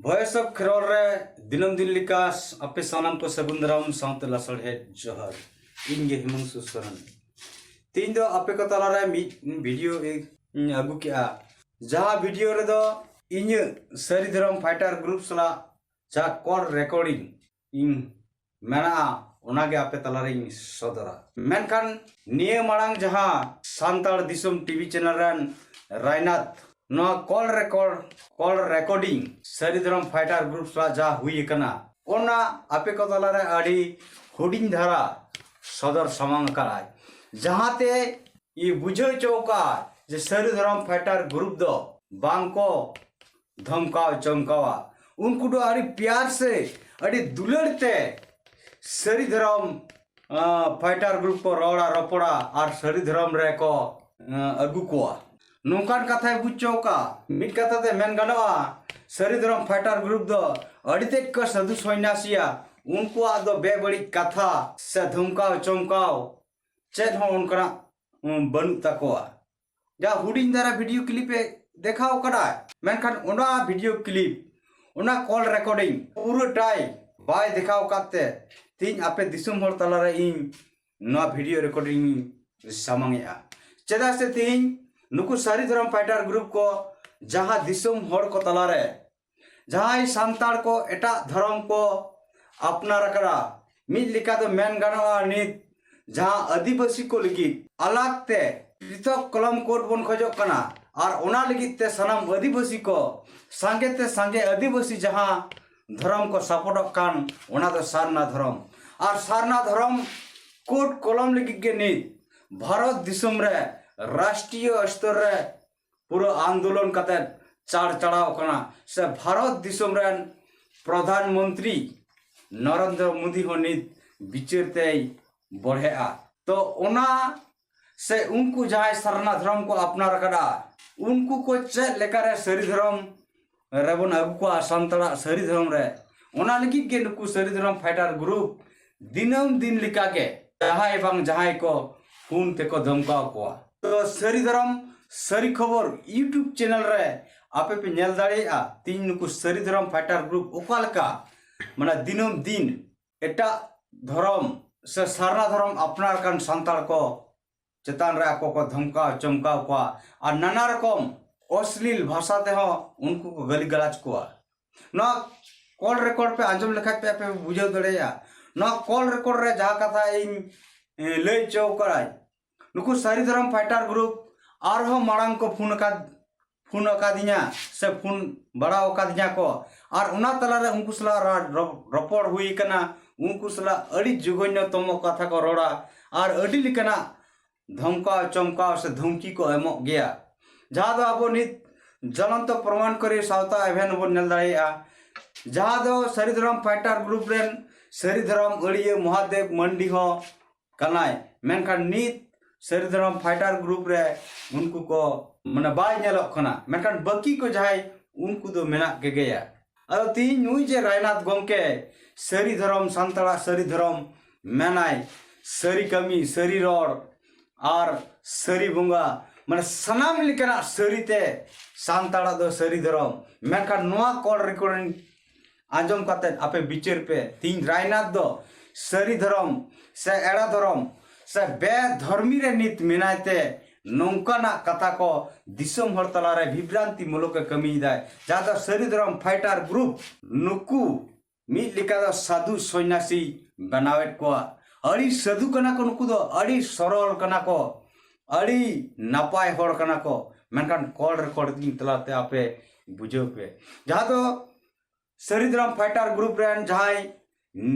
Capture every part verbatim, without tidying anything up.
Voice of Kherwal ᱨᱮ ᱫᱤᱱᱟᱹᱢ ᱫᱤᱱ ᱞᱮᱠᱟ ᱟᱯᱮ ᱥᱟᱱᱟᱢ ᱠᱚ ᱥᱟᱹᱜᱩᱱ ᱫᱟᱨᱟᱢ ᱥᱟᱶᱛᱮ ᱞᱟᱥᱟᱲᱦᱮᱫ ᱡᱚᱦᱟᱨ᱾ ᱤᱧ ᱜᱮ ᱦᱤᱢᱟᱝᱥᱩ ᱥᱚᱨᱮᱱ᱾ ᱛᱮᱦᱮᱧ ᱫᱚ ᱟᱯᱮ ᱠᱚ ᱛᱟᱞᱟᱨᱮ ᱢᱤᱫ ᱵᱷᱤᱰᱤᱭᱳ ᱤᱧ ᱟᱹᱜᱩ ᱠᱮᱜᱼᱟ, ᱡᱟᱦᱟᱸ ᱵᱷᱤᱰᱤᱭᱳ ᱨᱮᱫᱚ ᱤᱧᱟᱹᱜ ᱥᱟᱹᱨᱤ ᱫᱷᱚᱨᱚᱢ ᱯᱷᱟᱭᱴᱟᱨ ᱜᱨᱩᱯ ᱥᱟᱞᱟᱜ ᱡᱟᱦᱟᱸ ᱠᱚᱞ ᱨᱮᱠᱚᱨᱰᱤᱝ ᱤᱧ ᱢᱮᱱᱟᱜᱼᱟ, ᱚᱱᱟᱜᱮ ᱟᱯᱮ ᱛᱟᱞᱟᱨᱤᱧ ᱥᱚᱫᱚᱨᱟ᱾ ᱢᱮᱱᱠᱷᱟᱱ ᱱᱤᱭᱟᱹ ᱢᱟᱲᱟᱝ ᱡᱟᱦᱟᱸ ᱥᱟᱱᱛᱟᱲ ᱫᱤᱥᱚᱢ ᱴᱤᱵᱷᱤ ᱪᱮᱱᱮᱞ ᱨᱮᱱ ᱨᱟᱭᱱᱟᱛᱷ ᱱᱚᱣᱟ ᱠᱚᱞ ᱨᱮᱠᱚᱨᱰ, ᱠᱚᱞ ᱨᱮᱠᱚᱨᱰᱤᱝ ᱥᱟᱹᱨᱤ ᱫᱷᱚᱨᱚᱢ ᱯᱷᱟᱭᱴᱟᱨ ᱜᱨᱩᱯ ᱥᱟᱞᱟᱜ ᱡᱟᱦᱟᱸ ᱦᱩᱭ ᱟᱠᱟᱱᱟ, ᱚᱱᱟ ᱟᱯᱮ ᱠᱚ ᱛᱟᱞᱟᱨᱮ ᱟᱹᱰᱤ ᱦᱩᱰᱤᱧ ᱫᱷᱟᱨᱟ ᱥᱚᱫᱚᱨ ᱥᱟᱢᱟᱝ ᱟᱠᱟᱫᱟᱭ, ᱡᱟᱦᱟᱸᱛᱮ ᱤᱧ ᱵᱩᱡᱷᱟᱹᱣ ᱦᱚᱪᱚ ᱟᱠᱟᱫ ᱡᱮ ᱥᱟᱹᱨᱤ ᱫᱷᱚᱨᱚᱢ ᱯᱷᱟᱭᱴᱟᱨ ᱜᱨᱩᱯ ᱫᱚ ᱵᱟᱝ ᱠᱚ ᱫᱷᱚᱢᱠᱟᱣ ᱪᱚᱢᱠᱟᱣᱟ᱾ ᱩᱱᱠᱩ ᱫᱚ ᱟᱹᱰᱤ ᱯᱤᱭᱟᱨ ᱥᱮ ᱟᱹᱰᱤ ᱫᱩᱞᱟᱹᱲ ᱛᱮ ᱥᱟᱹᱨᱤ ᱫᱷᱚᱨᱚᱢ, ᱟᱸ, ᱯᱷᱟᱭᱴᱟᱨ ᱜᱨᱩᱯ ᱠᱚ ᱨᱚᱲᱟ, ᱨᱚᱯᱚᱲᱟ ᱟᱨ ᱥᱟᱹᱨᱤ ᱫᱷᱚᱨᱚᱢ ᱨᱮᱠᱚ, ᱟᱸ, ᱟᱹᱜᱩ ᱠᱚᱣᱟ᱾ ᱱᱚᱝᱠᱟᱱ ᱠᱟᱛᱷᱟᱭ ᱵᱩᱡᱽ ᱦᱚᱪᱚ ᱟᱠᱟᱫ᱾ ᱢᱤᱫ ᱠᱟᱛᱷᱟ ᱛᱮ ᱢᱮᱱ ᱜᱟᱱᱚᱜᱼᱟ, ᱥᱟᱹᱨᱤ ᱫᱷᱚᱨᱚᱢ ᱯᱷᱟᱭᱴᱟᱨ ᱜᱨᱩᱯ ᱫᱚ ᱟᱹᱰᱤ ᱛᱮᱫ ᱠᱚ ᱥᱟᱹᱫᱷᱩ ᱥᱚᱱᱱᱟᱥᱤᱭᱟ᱾ ᱩᱱᱠᱩᱣᱟᱜ ᱫᱚ ᱵᱮᱵᱟᱹᱲᱤᱡ ᱠᱟᱛᱷᱟ ᱥᱮ ᱫᱷᱚᱢᱠᱟᱣ ᱪᱚᱢᱠᱟᱣ ᱪᱮᱫ ᱦᱚᱸ ᱚᱱᱠᱟᱱᱟᱜ, ᱩᱸ, ᱵᱟᱹᱱᱩᱜ ᱛᱟᱠᱚᱣᱟ᱾ ᱡᱟ ᱦᱩᱰᱤᱧ ᱫᱷᱟᱨᱟ ᱵᱷᱤᱰᱤᱭᱳ ᱠᱞᱤᱯ ᱮ ᱫᱮᱠᱷᱟᱣ ᱠᱟᱫᱟ, ᱢᱮᱱᱠᱷᱟᱱ ᱚᱱᱟ ᱵᱷᱤᱰᱤᱭᱳ ᱠᱞᱤᱯ, ᱚᱱᱟ ᱠᱚᱞ ᱨᱮᱠᱚᱨᱰᱤᱝ ᱯᱩᱨᱟᱹᱴᱟᱭ ᱵᱟᱭ ᱫᱮᱠᱷᱟᱣ ᱟᱠᱟᱫ ᱛᱮ ᱛᱮᱦᱮᱧ ᱟᱯᱮ ᱫᱤᱥᱚᱢ ᱦᱚᱲ ᱛᱟᱞᱟᱨᱮ ᱤᱧ ᱱᱚᱣᱟ ᱵᱷᱤᱰᱤᱭᱳ ᱨᱮᱠᱚᱨᱰᱤᱝ ᱤᱧ ᱥᱟᱢᱟᱝ ᱮᱜᱼᱟ᱾ ᱪᱮᱫᱟᱜ ᱥᱮ ᱛᱮᱦᱮᱧ ᱱᱩᱠᱩ ᱥᱟᱹᱨᱤ ᱫᱷᱚᱨᱚᱢ ᱯᱷᱟᱭᱴᱟᱨ ᱜᱨᱩᱯ ᱠᱚ ᱡᱟᱦᱟᱸ ᱫᱤᱥᱚᱢ ᱦᱚᱲ ᱠᱚ ᱛᱟᱞᱟᱨᱮ ᱡᱟᱦᱟᱸᱭ ᱥᱟᱱᱛᱟᱲ ᱠᱚ ᱮᱴᱟᱜ ᱫᱷᱚᱨᱚᱢ ᱠᱚ ᱟᱯᱱᱟᱨ ᱟᱠᱟᱫᱟ, ᱢᱤᱫ ᱞᱮᱠᱟ ᱫᱚ ᱢᱮᱱ ᱜᱟᱱᱚᱜᱼᱟ, ᱱᱤᱛ ᱡᱟᱦᱟᱸ ᱟᱹᱫᱤᱵᱟᱹᱥᱤ ᱠᱚ ᱞᱟᱹᱜᱤᱫ ᱟᱞᱟᱜᱽ ᱛᱮ ᱯᱨᱤᱛᱷᱚᱠ ᱠᱚᱞᱚᱢ ᱠᱳᱰ ᱵᱚᱱ ᱠᱷᱚᱡᱚᱜ ᱠᱟᱱᱟ, ᱟᱨ ᱚᱱᱟ ᱞᱟᱹᱜᱤᱫ ᱛᱮ ᱥᱟᱱᱟᱢ ᱟᱹᱫᱤᱵᱟᱹᱥᱤ ᱠᱚ, ᱥᱟᱸᱜᱮ ᱛᱮ ᱥᱟᱸᱜᱮ ᱟᱹᱫᱤᱵᱟᱹᱥᱤ ᱡᱟᱦᱟᱸ ᱫᱷᱚᱨᱚᱢ ᱠᱚ ᱥᱟᱯᱚᱴᱚᱜ ᱠᱟᱱ, ᱚᱱᱟ ᱫᱚ ᱥᱟᱨᱱᱟ ᱫᱷᱚᱨᱚᱢ᱾ ᱟᱨ ᱥᱟᱨᱱᱟ ᱫᱷᱚᱨᱚᱢ ᱠᱳᱰ ᱠᱚᱞᱚᱢ ᱞᱟᱹᱜᱤᱫ ᱜᱮ ᱱᱤᱛ ᱵᱷᱟᱨᱚᱛ ᱫᱤᱥᱚᱢ ᱨᱮ ᱨᱟᱥᱴᱨᱤᱭᱚ ᱥᱛᱚᱨ ᱨᱮ ᱯᱩᱨᱟᱹ ᱟᱱᱫᱳᱞᱚᱱ ᱠᱟᱛᱮ ᱪᱟᱲ ᱪᱟᱲᱟᱣ ᱠᱟᱱᱟ, ᱥᱮ ᱵᱷᱟᱨᱚᱛ ᱫᱤᱥᱚᱢ ᱨᱮᱱ ᱯᱨᱚᱫᱷᱟᱱ ᱢᱚᱱᱛᱨᱤ ᱱᱚᱨᱮᱱᱫᱨᱚ ᱢᱳᱫᱤ ᱦᱚᱸ ᱱᱤᱛ ᱵᱤᱪᱟᱹᱨ ᱛᱮᱭ ᱵᱚᱲᱦᱮᱜᱼᱟ᱾ ᱛᱚ ᱚᱱᱟ ᱥᱮ ᱩᱱᱠᱩ ᱡᱟᱦᱟᱸᱭ ᱥᱟᱨᱱᱟ ᱫᱷᱚᱨᱚᱢ ᱠᱚ ᱟᱯᱱᱟᱨ ᱟᱠᱟᱫᱟ, ᱩᱱᱠᱩ ᱠᱚ ᱪᱮᱫ ᱞᱮᱠᱟᱨᱮ ᱥᱟᱹᱨᱤ ᱫᱷᱚᱨᱚᱢ ᱨᱮᱵᱚᱱ ᱟᱹᱜᱩ ᱠᱚᱣᱟ ᱥᱟᱱᱛᱟᱲᱟᱜ ᱥᱟᱹᱨᱤ ᱫᱷᱚᱨᱚᱢ ᱨᱮ, ᱚᱱᱟ ᱞᱟᱹᱜᱤᱫ ᱜᱮ ᱱᱩᱠᱩ ᱥᱟᱹᱨᱤ ᱫᱷᱚᱨᱚᱢ ᱯᱷᱟᱭᱴᱟᱨ ᱜᱨᱩᱯ ᱫᱤᱱᱟᱹᱢ ᱫᱤᱱ ᱞᱮᱠᱟᱜᱮ ᱡᱟᱦᱟᱸᱭ ᱵᱟᱝ ᱡᱟᱦᱟᱸᱭ ᱠᱚ ᱯᱷᱳᱱ ᱛᱮᱠᱚ ᱫᱷᱚᱢᱠᱟᱣ ᱠᱚᱣᱟ᱾ ᱛᱚ ᱥᱟᱹᱨᱤ ᱫᱷᱚᱨᱚᱢ ᱥᱟᱹᱨᱤ ᱠᱷᱚᱵᱚᱨ YouTube ᱪᱮᱱᱮᱞ ᱨᱮ ᱟᱯᱮ ᱯᱮ ᱧᱮᱞ ᱫᱟᱲᱮᱭᱟᱜᱼᱟ ᱛᱤᱦᱤᱧ ᱱᱩᱠᱩ ᱥᱟᱹᱨᱤ ᱫᱷᱚᱨᱚᱢ ᱯᱷᱟᱭᱴᱟᱨ ᱜᱨᱩᱯ ᱚᱠᱟ ᱞᱮᱠᱟ ᱢᱟᱱᱮ ᱫᱤᱱᱟᱹᱢ ᱫᱤᱱ ᱮᱴᱟᱜ ᱫᱷᱚᱨᱚᱢ ᱥᱮ ᱥᱟᱨᱱᱟ ᱫᱷᱚᱨᱚᱢ ᱟᱯᱱᱟᱨ ᱠᱟᱱ ᱥᱟᱱᱛᱟᱲ ᱠᱚ ᱪᱮᱛᱟᱱ ᱨᱮ ᱟᱠᱚ ᱠᱚ ᱫᱷᱚᱢᱠᱟᱣ ᱪᱚᱢᱠᱟᱣ ᱠᱚᱣᱟ ᱟᱨ ᱱᱟᱱᱟ ᱨᱚᱠᱚᱢ ᱚᱥᱞᱤᱞ ᱵᱷᱟᱥᱟ ᱛᱮᱦᱚᱸ ᱩᱱᱠᱩ ᱠᱚ ᱜᱟᱹᱞᱤ ᱜᱟᱞᱟᱡᱽ ᱠᱚᱣᱟ᱾ ᱱᱚᱣᱟ ᱠᱚᱞ ᱨᱮᱠᱚᱨᱰ ᱯᱮ ᱟᱸᱡᱚᱢ ᱞᱮᱠᱷᱟᱡ ᱯᱮ ᱟᱯᱮ ᱯᱮ ᱵᱩᱡᱷᱟᱹᱣ ᱫᱟᱲᱮᱭᱟᱜᱼᱟ᱾ ᱱᱚᱣᱟ ᱠᱚᱞ ᱨᱮᱠᱚᱨᱰ ᱨᱮ ᱡᱟᱦᱟᱸ ᱠᱟᱛᱷᱟ ᱤᱧ ᱮ, ᱞᱟᱹᱭ ᱦᱚᱪᱚ ᱠᱟᱫᱟᱧ, ᱱᱩᱠᱩ ᱥᱟᱹᱨᱤ ᱫᱷᱚᱨᱚᱢ ᱯᱷᱟᱭᱴᱟᱨ ᱜᱨᱩᱯ ᱟᱨᱦᱚᱸ ᱢᱟᱲᱟᱝ ᱠᱚ ᱯᱷᱳᱱ ᱟᱠᱟᱫ ᱯᱷᱳᱱ ᱟᱠᱟᱫᱤᱧᱟ ᱥᱮ ᱯᱷᱳᱱ ᱵᱟᱲᱟ ᱟᱠᱟᱫᱤᱧᱟ ᱠᱚ, ᱟᱨ ᱚᱱᱟ ᱛᱟᱞᱟᱨᱮ ᱩᱱᱠᱩ ᱥᱟᱞᱟᱜ ᱨᱟ- ᱨᱚ- ᱨᱚᱯᱚᱲ ᱦᱩᱭ ᱟᱠᱟᱱᱟ᱾ ᱩᱱᱠᱩ ᱥᱟᱞᱟᱜ ᱟᱹᱰᱤ ᱡᱚᱜᱷᱚᱱᱱᱚ ᱛᱚᱢᱚ ᱠᱟᱛᱷᱟ ᱠᱚ ᱨᱚᱲᱟ ᱟᱨ ᱟᱹᱰᱤ ᱞᱮᱠᱟᱱᱟᱜ ᱫᱷᱚᱢᱠᱟᱣ ᱪᱚᱢᱠᱟᱣ ᱥᱮ ᱫᱷᱚᱢᱠᱤ ᱠᱚ ᱮᱢᱚᱜ ᱜᱮᱭᱟ, ᱡᱟᱦᱟᱸ ᱫᱚ ᱟᱵᱚ ᱱᱤᱛ ᱡᱚᱞᱚᱱᱛᱚ ᱯᱨᱚᱢᱟᱱ ᱠᱚᱨᱮ ᱥᱟᱶᱛᱟ ᱮᱵᱷᱮᱱ ᱵᱚᱱ ᱧᱮᱞ ᱫᱟᱲᱮᱭᱟᱜᱼᱟ, ᱡᱟᱦᱟᱸ ᱫᱚ ᱥᱟᱹᱨᱤ ᱫᱷᱚᱨᱚᱢ ᱯᱷᱟᱭᱴᱟᱨ ᱜᱨᱩᱯ ᱨᱮᱱ ᱥᱟᱹᱨᱤ ᱫᱷᱚᱨᱚᱢ ᱟᱹᱲᱤᱭᱟᱹ ᱢᱚᱦᱟᱫᱮᱵ ᱢᱟᱱᱰᱤ ᱦᱚᱸ ᱠᱟᱱᱟᱭ, ᱢᱮᱱᱠᱷᱟᱱ ᱱᱤᱛ ᱥᱟᱹᱨᱤ ᱫᱷᱚᱨᱚᱢ ᱯᱷᱟᱭᱴᱟᱨ ᱜᱨᱩᱯ ᱨᱮ ᱩᱱᱠᱩ ᱠᱚ ᱢᱟᱱᱮ ᱵᱟᱭ ᱧᱮᱞᱚᱜ ᱠᱟᱱᱟ, ᱢᱮᱱᱠᱷᱟᱱ ᱵᱟᱹᱠᱤ ᱠᱚ ᱡᱟᱦᱟᱸᱭ ᱩᱱᱠᱩ ᱫᱚ ᱢᱮᱱᱟᱜ ᱜᱮᱜᱮᱭᱟ᱾ ᱟᱫᱚ ᱛᱤᱦᱤᱧ ᱱᱩᱭ ᱡᱮ ᱨᱟᱭᱱᱟᱛᱷ ᱜᱚᱢᱠᱮ ᱥᱟᱹᱨᱤ ᱫᱷᱚᱨᱚᱢ, ᱥᱟᱱᱛᱟᱲᱟᱜ ᱥᱟᱹᱨᱤ ᱫᱷᱚᱨᱚᱢ ᱢᱮᱱᱟᱭ, ᱥᱟᱹᱨᱤ ᱠᱟᱹᱢᱤ, ᱥᱟᱹᱨᱤ ᱨᱚᱲ ᱟᱨ ᱥᱟᱹᱨᱤ ᱵᱚᱸᱜᱟ, ᱢᱟᱱᱮ ᱥᱟᱱᱟᱢ ᱞᱮᱠᱟᱱᱟᱜ ᱥᱟᱹᱨᱤ ᱛᱮ ᱥᱟᱱᱛᱟᱲᱟᱜ ᱫᱚ ᱥᱟᱹᱨᱤ ᱫᱷᱚᱨᱚᱢ, ᱢᱮᱱᱠᱷᱟᱱ ᱱᱚᱣᱟ ᱠᱚᱞ ᱨᱮᱠᱚᱨᱰᱤᱝ ᱟᱸᱡᱚᱢ ᱠᱟᱛᱮ ᱟᱯᱮ ᱵᱤᱪᱟᱹᱨ ᱯᱮ, ᱛᱤᱦᱤᱧ ᱨᱟᱭᱱᱟᱛᱷ ᱫᱚ ᱥᱟᱹᱨᱤ ᱫᱷᱚᱨᱚᱢ ᱥᱮ ᱮᱲᱟ ᱫᱷᱚᱨᱚᱢ ᱥᱮ ᱵᱮᱫᱷᱚᱨᱢᱤ ᱨᱮ ᱱᱤᱛ ᱢᱮᱱᱟᱭ ᱛᱮ ᱱᱚᱝᱠᱟᱱᱟᱜ ᱠᱟᱛᱷᱟ ᱠᱚ ᱫᱤᱥᱚᱢ ᱦᱚᱲ ᱛᱟᱞᱟᱨᱮ ᱵᱷᱤᱵᱽᱨᱟᱱᱛᱤ ᱢᱩᱞᱚᱠ ᱮ ᱠᱟᱹᱢᱤᱭᱮᱫᱟᱭ, ᱡᱟᱦᱟᱸ ᱫᱚ ᱥᱟᱹᱨᱤ ᱫᱷᱚᱨᱚᱢ ᱯᱷᱟᱭᱴᱟᱨ ᱜᱨᱩᱯ ᱱᱩᱠᱩ ᱢᱤᱫ ᱞᱮᱠᱟ ᱫᱚ ᱥᱟᱹᱫᱷᱩ ᱥᱚᱱᱱᱟᱥᱤ ᱵᱮᱱᱟᱣᱮᱫ ᱠᱚᱣᱟ᱾ ᱟᱹᱰᱤ ᱥᱟᱹᱫᱷᱩ ᱠᱟᱱᱟ ᱠᱚ ᱱᱩᱠᱩ ᱫᱚ, ᱟᱹᱰᱤ ᱥᱚᱨᱚᱞ ᱠᱟᱱᱟ ᱠᱚ, ᱟᱹᱰᱤ ᱱᱟᱯᱟᱭ ᱦᱚᱲ ᱠᱟᱱᱟ ᱠᱚ, ᱢᱮᱱᱠᱷᱟᱱ ᱠᱚᱞ ᱨᱮᱠᱚᱨᱰᱤᱝ ᱛᱟᱞᱟᱛᱮ ᱟᱯᱮ ᱵᱩᱡᱷᱟᱹᱣ ᱯᱮ᱾ ᱡᱟᱦᱟᱸ ᱫᱚ ᱥᱟᱹᱨᱤ ᱫᱷᱚᱨᱚᱢ ᱯᱷᱟᱭᱴᱟᱨ ᱜᱨᱩᱯ ᱨᱮᱱ ᱡᱟᱦᱟᱸᱭ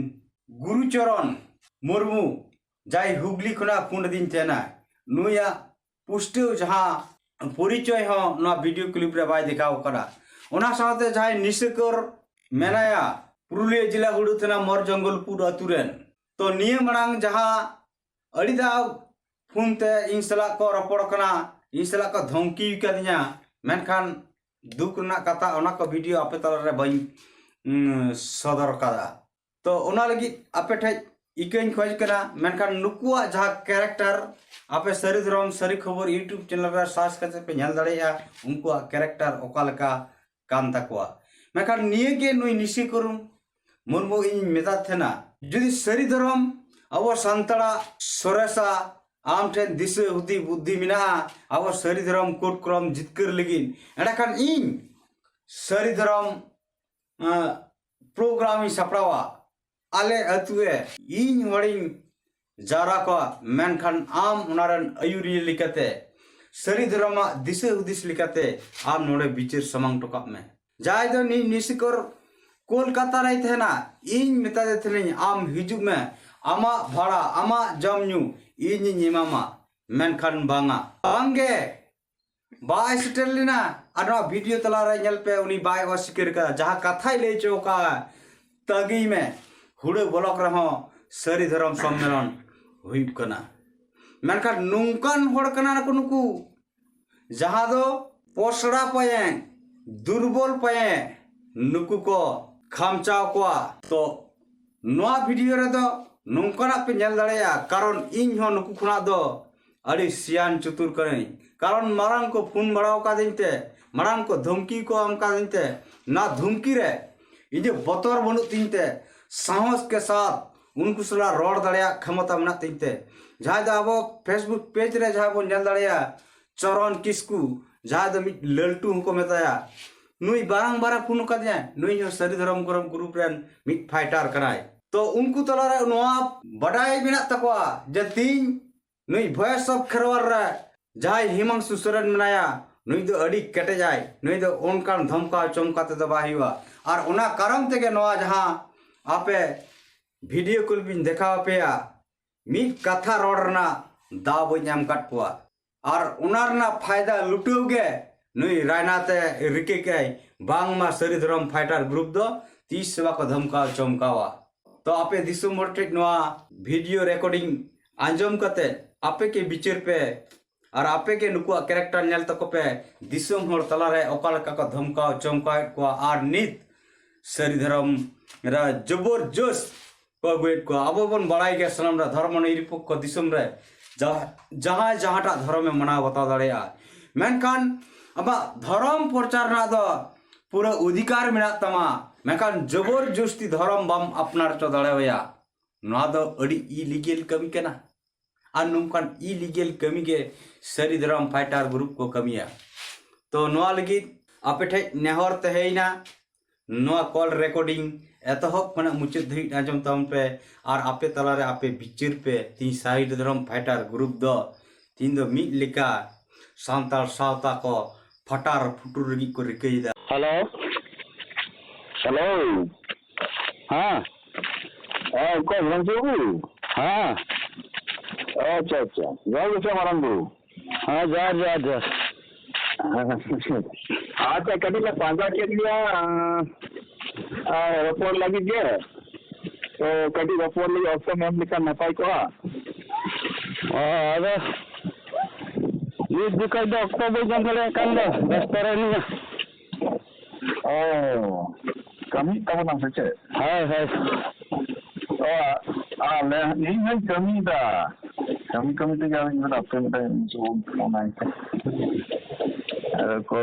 ᱜᱩᱨᱩᱪᱚᱨᱚᱱ ᱢᱩᱨᱢᱩ, ᱡᱟᱦᱟᱸᱭ ᱦᱩᱜᱽᱞᱤ ᱠᱷᱚᱱᱟᱜ ᱯᱷᱳᱱ ᱟᱹᱫᱤᱧ ᱛᱟᱦᱮᱱᱟ, ᱱᱩᱭᱟᱜ ᱯᱩᱥᱴᱟᱹᱣ ᱡᱟᱦᱟᱸ ᱯᱚᱨᱤᱪᱚᱭ ᱦᱚᱸ ᱱᱚᱣᱟ ᱵᱷᱤᱰᱤᱭᱳ ᱠᱞᱤᱯ ᱨᱮ ᱵᱟᱭ ᱫᱮᱠᱷᱟᱣ ᱠᱟᱱᱟ᱾ ᱚᱱᱟ ᱥᱟᱶᱛᱮ ᱡᱟᱦᱟᱸᱭ ᱱᱤᱥᱟᱹᱠᱚᱨ ᱢᱮᱱᱟᱭᱟ, ᱯᱩᱨᱩᱞᱤᱭᱟᱹ ᱡᱮᱞᱟ ᱦᱩᱲᱩ ᱛᱷᱟᱱᱟ ᱢᱚᱨ ᱡᱚᱝᱜᱚᱞᱯᱩᱨ ᱟᱹᱛᱩ ᱨᱮᱱ, ᱛᱚ ᱱᱤᱭᱟᱹ ᱢᱟᱲᱟᱝ ᱡᱟᱦᱟᱸ ᱟᱹᱰᱤ ᱫᱷᱟᱣ ᱯᱷᱳᱱ ᱛᱮ ᱤᱧ ᱥᱟᱞᱟᱜ ᱠᱚ ᱨᱚᱯᱚᱲ ᱠᱟᱱᱟ, ᱤᱧ ᱥᱟᱞᱟᱜ ᱠᱚ ᱫᱷᱚᱢᱠᱤ ᱟᱠᱟᱫᱤᱧᱟ, ᱢᱮᱱᱠᱷᱟᱱ ᱫᱩᱠ ᱨᱮᱱᱟᱜ ᱠᱟᱛᱷᱟ ᱚᱱᱟ ᱠᱚ ᱵᱷᱤᱰᱤᱭᱳ ᱟᱯᱮ ᱛᱟᱞᱟᱨᱮ ᱵᱟᱹᱧ ᱩᱸ, ᱥᱚᱫᱚᱨ ᱠᱟᱫᱟ᱾ ᱛᱚ ᱚᱱᱟ ᱞᱟᱹᱜᱤᱫ ᱟᱯᱮ ᱴᱷᱮᱡ ᱤᱠᱟᱹᱧ ᱠᱷᱚᱡᱽ ᱠᱟᱱᱟ, ᱢᱮᱱᱠᱷᱟᱱ ᱱᱩᱠᱩᱣᱟᱜ ᱡᱟᱦᱟᱸ ᱠᱮᱨᱮᱠᱴᱟᱨ ᱟᱯᱮ ᱥᱟᱹᱨᱤ ᱫᱷᱚᱨᱚᱢ ᱥᱟᱹᱨᱤ ᱠᱷᱚᱵᱚᱨ YouTube ᱪᱮᱱᱮᱞ ᱨᱮ ᱥᱟᱨᱪ ᱠᱟᱛᱮ ᱯᱮ ᱧᱮᱞ ᱫᱟᱲᱮᱭᱟᱜᱼᱟ, ᱩᱱᱠᱩᱣᱟᱜ ᱠᱮᱨᱮᱠᱴᱟᱨ ᱚᱠᱟ ᱞᱮᱠᱟ ᱠᱟᱱ ᱛᱟᱠᱚᱣᱟ᱾ ᱢᱮᱱᱠᱷᱟᱱ ᱱᱤᱭᱟᱹ ᱜᱮ ᱱᱩᱭ ᱱᱤᱥᱤᱠᱚᱨ ᱢᱩᱨᱢᱩ ᱤᱧ ᱢᱮᱛᱟᱫ ᱛᱟᱦᱮᱱᱟ, ᱡᱩᱫᱤ ᱥᱟᱹᱨᱤ ᱫᱷᱚᱨᱚᱢ ᱟᱵᱚ ᱥᱟᱱᱛᱟᱲᱟᱜ ᱥᱚᱨᱮᱥᱟ, ᱟᱢ ᱴᱷᱮᱱ ᱫᱤᱥᱟᱹ ᱦᱩᱫᱤ ᱵᱩᱫᱽᱫᱷᱤ ᱢᱮᱱᱟᱜᱼᱟ ᱟᱵᱚ ᱥᱟᱹᱨᱤ ᱫᱷᱚᱨᱚᱢ ᱠᱳᱰ ᱠᱚᱨᱚᱢ ᱡᱤᱛᱠᱟᱹᱨ ᱞᱟᱹᱜᱤᱫ, ᱮᱸᱰᱮᱠᱷᱟᱱ ᱤᱧ ᱥᱟᱹᱨᱤ ᱫᱷᱚᱨᱚᱢ ᱯᱨᱳᱜᱨᱟᱢ ᱤᱧ ᱥᱟᱯᱲᱟᱣᱟ ᱟᱞᱮ ᱟᱹᱛᱩ ᱨᱮ, ᱤᱧ ᱦᱚᱲᱤᱧ ᱡᱟᱣᱨᱟ ᱠᱚᱣᱟ, ᱢᱮᱱᱠᱷᱟᱱ ᱟᱢ ᱚᱱᱟ ᱨᱮᱱ ᱟᱹᱭᱩᱨᱤᱭᱟᱹ ᱞᱮᱠᱟᱛᱮ ᱥᱟᱹᱨᱤ ᱫᱷᱚᱨᱚᱢᱟᱜ ᱫᱤᱥᱟᱹ ᱦᱩᱫᱤᱥ ᱞᱮᱠᱟᱛᱮ ᱟᱢ ᱱᱚᱰᱮ ᱵᱤᱪᱟᱹᱨ ᱥᱟᱢᱟᱝ ᱦᱚᱴᱚ ᱠᱟᱜ ᱢᱮ᱾ ᱡᱟᱦᱟᱸᱭ ᱫᱚ ᱱᱤ-, ᱱᱤᱥᱤᱠᱚᱨ ᱠᱳᱞᱠᱟᱛᱟ ᱨᱮᱭ ᱛᱟᱦᱮᱱᱟ, ᱤᱧ ᱢᱮᱛᱟᱫᱮ ᱛᱟᱦᱮᱱᱟᱹᱧ, "ᱟᱢ ᱦᱤᱡᱩᱜ ᱢᱮ, ᱟᱢᱟᱜ ᱵᱷᱟᱲᱟ, ᱟᱢᱟᱜ ᱡᱚᱢ ᱧᱩ ᱤᱧᱤᱧ ᱮᱢᱟᱢᱟ", ᱢᱮᱱᱠᱷᱟᱱ ᱵᱟᱝᱟ, ᱵᱟᱝᱜᱮ, ᱵᱟᱭ ᱥᱮᱴᱮᱨ ᱞᱮᱱᱟ᱾ ᱟᱨ ᱱᱚᱣᱟ ᱵᱷᱤᱰᱤᱭᱳ ᱛᱟᱞᱟᱨᱮ ᱧᱮᱞ ᱯᱮ, ᱩᱱᱤ ᱵᱟᱭ ᱚᱥᱤᱠᱟᱹᱨ ᱠᱟᱫᱟ᱾ ᱡᱟᱦᱟᱸ ᱠᱟᱛᱷᱟᱭ ᱞᱟᱹᱭ ᱦᱚᱪᱚ ᱠᱟᱜᱼᱟ, ᱛᱟᱹᱜᱤᱭ ᱢᱮ, ᱦᱩᱲᱟᱹ ᱵᱚᱞᱚᱠ ᱨᱮᱦᱚᱸ ᱥᱟᱹᱨᱤ ᱫᱷᱚᱨᱚᱢ ᱥᱚᱢᱢᱮᱞᱚᱱ ᱦᱩᱭᱩᱜ ᱠᱟᱱᱟ᱾ ᱢᱮᱱᱠᱷᱟᱱ ᱱᱚᱝᱠᱟᱱ ᱦᱚᱲ ᱠᱟᱱᱟ ᱠᱚ ᱱᱩᱠᱩ, ᱡᱟᱦᱟᱸ ᱫᱚ ᱯᱚᱥᱲᱟ ᱯᱟᱭᱮ, ᱫᱩᱨᱵᱚᱞ ᱯᱟᱭᱮ, ᱱᱩᱠᱩ ᱠᱚ ᱠᱷᱟᱢᱪᱟᱣ ᱠᱚᱣᱟ᱾ ᱛᱚ ᱱᱚᱣᱟ ᱵᱷᱤᱰᱤᱭᱳ ᱨᱮᱫᱚ ᱱᱚᱝᱠᱟᱱᱟᱜ ᱯᱮ ᱧᱮᱞ ᱫᱟᱲᱮᱭᱟᱜᱼᱟ, ᱠᱟᱨᱚᱱ ᱤᱧ ᱦᱚᱸ ᱱᱩᱠᱩ ᱠᱷᱚᱱᱟᱜ ᱫᱚ ᱟᱹᱰᱤ ᱥᱤᱭᱟᱱ ᱪᱩᱛᱩᱨ ᱠᱟᱹᱱᱟᱹᱧ᱾ ᱠᱟᱨᱚᱱ ᱢᱟᱲᱟᱝ ᱠᱚ ᱯᱷᱳᱱ ᱵᱟᱲᱟ ᱟᱠᱟᱫᱤᱧ ᱛᱮ, ᱢᱟᱲᱟᱝ ᱠᱚ ᱫᱷᱢᱠᱤ ᱠᱚ ᱮᱢ ᱟᱠᱟᱫᱤᱧ ᱛᱮ, ᱚᱱᱟ ᱫᱷᱢᱠᱤ ᱨᱮ ᱤᱧᱟᱹᱜ ᱵᱚᱛᱚᱨ ᱵᱟᱹᱱᱩᱜ ᱛᱤᱧ ᱛᱮ ᱥᱟᱦᱚᱥ ᱠᱮ ᱥᱟᱛ ᱩᱱᱠᱩ ᱥᱟᱞᱟᱜ ᱨᱚᱲ ᱫᱟᱲᱮᱭᱟᱜ ᱠᱷᱮᱢᱚᱛᱟ ᱢᱮᱱᱟᱜ ᱛᱤᱧ ᱛᱮ, ᱡᱟᱦᱟᱸᱭ ᱫᱚ ᱟᱵᱚ Facebook ᱯᱮᱡᱽ ᱨᱮ ᱡᱟᱦᱟᱸ ᱵᱚᱱ ᱧᱮᱞ ᱫᱟᱲᱮᱭᱟᱜᱼᱟ, ᱪᱚᱨᱚᱱ ᱠᱤᱥᱠᱩ, ᱡᱟᱦᱟᱸᱭ ᱫᱚ ᱢᱤᱫ ᱞᱟᱹᱞᱴᱩ ᱦᱚᱸᱠᱚ ᱢᱮᱛᱟᱭᱟ, ᱱᱩᱭ ᱵᱟᱨᱟᱝ ᱵᱟᱨᱟ ᱯᱷᱳᱱ ᱟᱠᱟᱫᱤᱧᱟᱭ, ᱱᱩᱭ ᱦᱚᱸ ᱥᱟᱹᱨᱤ ᱫᱷᱚᱨᱚᱢ ᱠᱚᱨᱚᱢ ᱜᱨᱩᱯ ᱨᱮᱱ ᱢᱤᱫ ᱯᱷᱟᱭᱴᱟᱨ ᱠᱟᱱᱟᱭ᱾ ᱛᱚ ᱩᱱᱠᱩ ᱛᱟᱞᱟᱨᱮ ᱱᱚᱣᱟ ᱵᱟᱰᱟᱭ ᱢᱮᱱᱟᱜ ᱛᱟᱠᱚᱣᱟ ᱡᱮ ᱛᱤᱦᱤᱧ ᱱᱩᱭ ᱵᱷᱚᱭᱮᱥ ᱚᱯᱷ ᱠᱷᱮᱨᱣᱟᱞ ᱨᱮ ᱡᱟᱦᱟᱸᱭ ᱦᱤᱢᱟᱝᱥᱩ ᱥᱚᱨᱮᱱ ᱢᱮᱱᱟᱭᱟ, ᱱᱩᱭ ᱫᱚ ᱟᱹᱰᱤ ᱠᱮᱴᱮᱡᱟᱭ, ᱱᱩᱭ ᱫᱚ ᱚᱱᱠᱟᱱ ᱫᱷᱚᱢᱠᱟᱣ ᱪᱚᱢᱠᱟᱣ ᱛᱮᱫᱚ ᱵᱟᱭ ᱦᱩᱭᱩᱜᱼᱟ᱾ ᱟᱨ ᱚᱱᱟ ᱠᱟᱨᱚᱱ ᱛᱮᱜᱮ ᱱᱚᱣᱟ ᱡᱟᱦᱟᱸ ᱟᱯᱮ ᱵᱷᱤᱰᱤᱭᱳ ᱠᱚᱞ ᱵᱤᱱ ᱫᱮᱠᱷᱟᱣ ᱟᱯᱮᱭᱟ, ᱢᱤᱫ ᱠᱟᱛᱷᱟ ᱨᱚᱲ ᱨᱮᱱᱟᱜ ᱫᱟᱣ ᱵᱟᱹᱧ ᱮᱢ ᱟᱠᱟᱫ ᱠᱚᱣᱟ᱾ ᱟᱨ ᱚᱱᱟ ᱨᱮᱱᱟᱜ ᱯᱷᱟᱭᱫᱟ ᱞᱩᱴᱟᱹᱣ ᱜᱮ ᱱᱩᱭ ᱨᱟᱭᱱᱟ ᱛᱮ ᱨᱤᱠᱟᱹ ᱠᱮᱜᱼᱟᱭ, ᱵᱟᱝᱢᱟ ᱥᱟᱹᱨᱤ ᱫᱷᱚᱨᱚᱢ ᱯᱷᱟᱭᱴᱟᱨ ᱜᱨᱩᱯ ᱫᱚ ᱛᱤᱥ ᱦᱚᱸ ᱵᱟᱠᱚ ᱫᱷᱚᱢᱠᱟᱣ ᱪᱚᱢᱠᱟᱣᱟ᱾ ᱛᱚ ᱟᱯᱮ ᱫᱤᱥᱚᱢ ᱦᱚᱲ ᱴᱷᱮᱱ ᱱᱚᱣᱟ ᱵᱷᱤᱰᱤᱭᱳ ᱨᱮᱠᱚᱨᱰᱤᱝ ᱟᱸᱡᱚᱢ ᱠᱟᱛᱮ ᱟᱯᱮ ᱜᱮ ᱵᱤᱪᱟᱹᱨ ᱯᱮ, ᱟᱨ ᱟᱯᱮ ᱜᱮ ᱱᱩᱠᱩᱣᱟᱜ ᱠᱮᱨᱮᱠᱴᱟᱨ ᱧᱮᱞ ᱛᱟᱠᱚ ᱯᱮ, ᱫᱤᱥᱚᱢ ᱦᱚᱲ ᱛᱟᱞᱟᱨᱮ ᱚᱠᱟ ᱞᱮᱠᱟ ᱠᱚ ᱫᱷᱚᱢᱠᱟᱣ ᱪᱚᱢᱠᱟᱣᱮᱫ ᱠᱚᱣᱟ᱾ ᱟᱨ ᱱᱤᱛ ᱥᱟᱹᱨᱤ ᱫᱷᱚᱨᱚᱢ ᱨᱮ ᱡᱚᱵᱚᱨᱡᱚᱥ ᱠᱚ ᱟᱹᱜᱩᱭᱮᱫ ᱠᱚᱣᱟ᱾ ᱟᱵᱚ ᱵᱚᱱ ᱵᱟᱲᱟᱭ ᱜᱮᱭᱟ ᱥᱟᱱᱟᱢ ᱨᱮ, ᱫᱷᱚᱨᱢᱚ ᱱᱤᱨᱚᱯᱮᱠᱠᱷᱚ ᱫᱤᱥᱚᱢ ᱨᱮ ᱡᱟᱦᱟᱸ, ᱡᱟᱦᱟᱸᱭ ᱡᱟᱦᱟᱸᱴᱟᱜ ᱫᱷᱚᱨᱚᱢᱮ ᱢᱟᱱᱟᱣ ᱵᱟᱛᱟᱣ ᱫᱟᱲᱮᱭᱟᱜᱼᱟ, ᱢᱮᱱᱠᱷᱟᱱ ᱟᱢᱟᱜ ᱫᱷᱚᱨᱚᱢ ᱯᱨᱚᱪᱟᱨ ᱨᱮᱱᱟᱜ ᱫᱚ ᱯᱩᱨᱟᱹ ᱚᱫᱷᱤᱠᱟᱨ ᱢᱮᱱᱟᱜ ᱛᱟᱢᱟ, ᱢᱮᱱᱠᱷᱟᱱ ᱡᱚᱵᱚᱨ ᱡᱚᱥᱛᱤ ᱫᱷᱚᱨᱚᱢ ᱵᱟᱢ ᱟᱯᱱᱟᱨ ᱦᱚᱪᱚ ᱫᱟᱲᱮᱣᱟᱭᱟ᱾ ᱱᱚᱣᱟ ᱫᱚ ᱟᱹᱰᱤ ᱤᱞᱤᱜᱮᱞ ᱠᱟᱹᱢᱤ ᱠᱟᱱᱟ᱾ ᱟᱨ ᱱᱚᱝᱠᱟᱱ ᱤᱞᱤᱜᱮᱞ ᱠᱟᱹᱢᱤ ᱜᱮ ᱥᱟᱹᱨᱤ ᱫᱷᱚᱨᱚᱢ ᱯᱷᱟᱭᱴᱟᱨ ᱜᱨᱩᱯ ᱠᱚ ᱠᱟᱹᱢᱤᱭᱟ᱾ ᱛᱚ ᱱᱚᱣᱟ ᱞᱟᱹᱜᱤᱫ ᱟᱯᱮ ᱴᱷᱮᱡ ᱱᱮᱦᱚᱨ ᱛᱟᱦᱮᱸᱭᱮᱱᱟ, ᱱᱚᱣᱟ ᱠᱚᱞ ᱨᱮᱠᱚᱨᱰᱤᱝ ᱮᱛᱚᱦᱚᱵ ᱠᱷᱚᱱᱟᱜ ᱢᱩᱪᱟᱹᱫ ᱫᱷᱟᱹᱵᱤᱡ ᱟᱸᱡᱚᱢ ᱛᱟᱵᱚᱱ ᱯᱮ᱾ ᱟᱨ ᱟᱯᱮ ᱛᱟᱞᱟᱨᱮ ᱟᱯᱮ ᱵᱤᱪᱟᱹᱨ ᱯᱮ, ᱛᱤᱦᱤᱧ ᱥᱟᱹᱨᱤ ᱫᱷᱚᱨᱚᱢ ᱯᱷᱟᱭᱴᱟᱨ ᱜᱨᱩᱯ ᱫᱚ ᱛᱤᱦᱤᱧ ᱫᱚ ᱢᱤᱫ ᱞᱮᱠᱟ ᱥᱟᱱᱛᱟᱲ ᱥᱟᱶᱛᱟ ᱠᱚ ᱯᱷᱟᱴᱟᱨ ᱯᱷᱩᱴᱩᱨ ᱞᱟᱹᱜᱤᱫ ᱠᱚ ᱨᱤᱠᱟᱹᱭᱮᱫᱟ᱾ ᱦᱮᱞᱳ᱾ ᱦᱮᱞᱳ᱾ ᱦᱮᱸ᱾ ᱦᱮᱸ, ᱚᱠᱚᱭ ᱢᱟᱨᱟᱝ ᱵᱟᱹᱵᱩ? ᱦᱮᱸ᱾ ᱟᱪᱪᱷᱟ, ᱟᱪᱪᱷᱟ᱾ ᱡᱚᱦᱟᱨ ᱜᱮ ᱥᱮ ᱢᱟᱨᱟᱝ ᱵᱟᱹᱵᱩ? ᱦᱮᱸ, ᱡᱚᱦᱟᱨ, ᱡᱚᱦᱟᱨ, ᱡᱚᱦᱟᱨ᱾ ᱟᱪᱪᱷᱟ, ᱠᱟᱹᱴᱤᱡ ᱞᱮ ᱯᱟᱸᱡᱟ ᱠᱮᱫ ᱢᱮᱭᱟ, ᱟᱸ, ᱟᱸ, ᱨᱚᱯᱚᱲ ᱞᱟᱹᱜᱤᱫ ᱜᱮ᱾ ᱛᱚ, ᱠᱟᱹᱴᱤᱡ ᱨᱚᱯᱚᱲ ᱞᱟᱹᱜᱤᱫ ᱚᱠᱛᱚᱢ ᱮᱢ ᱞᱮᱠᱷᱟᱱ ᱱᱟᱯᱟᱭ ᱠᱚᱜᱼᱟ᱾ ᱚ, ᱟᱫᱚ ᱱᱤᱛ ᱡᱚᱠᱷᱚᱡ ᱫᱚ ᱚᱠᱛᱚ ᱵᱟᱹᱧ ᱧᱟᱢ ᱫᱟᱲᱮᱭᱟᱜ ᱠᱟᱱ ᱫᱚ, ᱵᱮᱥᱛᱚ ᱨᱮ ᱢᱤᱱᱟᱹᱧᱟ᱾ ᱚ, ᱠᱟᱹᱢᱤᱭᱮᱫ ᱛᱟᱵᱚᱱᱟᱢ ᱥᱮ ᱪᱮᱫ? ᱦᱳᱭ, ᱦᱳᱭ᱾ ᱚ, ᱟᱞᱮ, ᱤᱧ ᱦᱚᱧ ᱠᱟᱹᱢᱤᱭᱮᱫᱟ᱾ ᱠᱟᱹᱢᱤ ᱠᱟᱹᱢᱤ ᱛᱮᱜᱮ ᱟᱫᱚᱧ ᱢᱮᱱᱫᱟ, ᱦᱟᱯᱮ ᱢᱤᱫᱴᱟᱝ ᱤᱧ ᱥᱩᱨ ᱯᱷᱳᱱ ᱟᱭ ᱛᱮ᱾ ᱟᱫᱚ ᱠᱚ,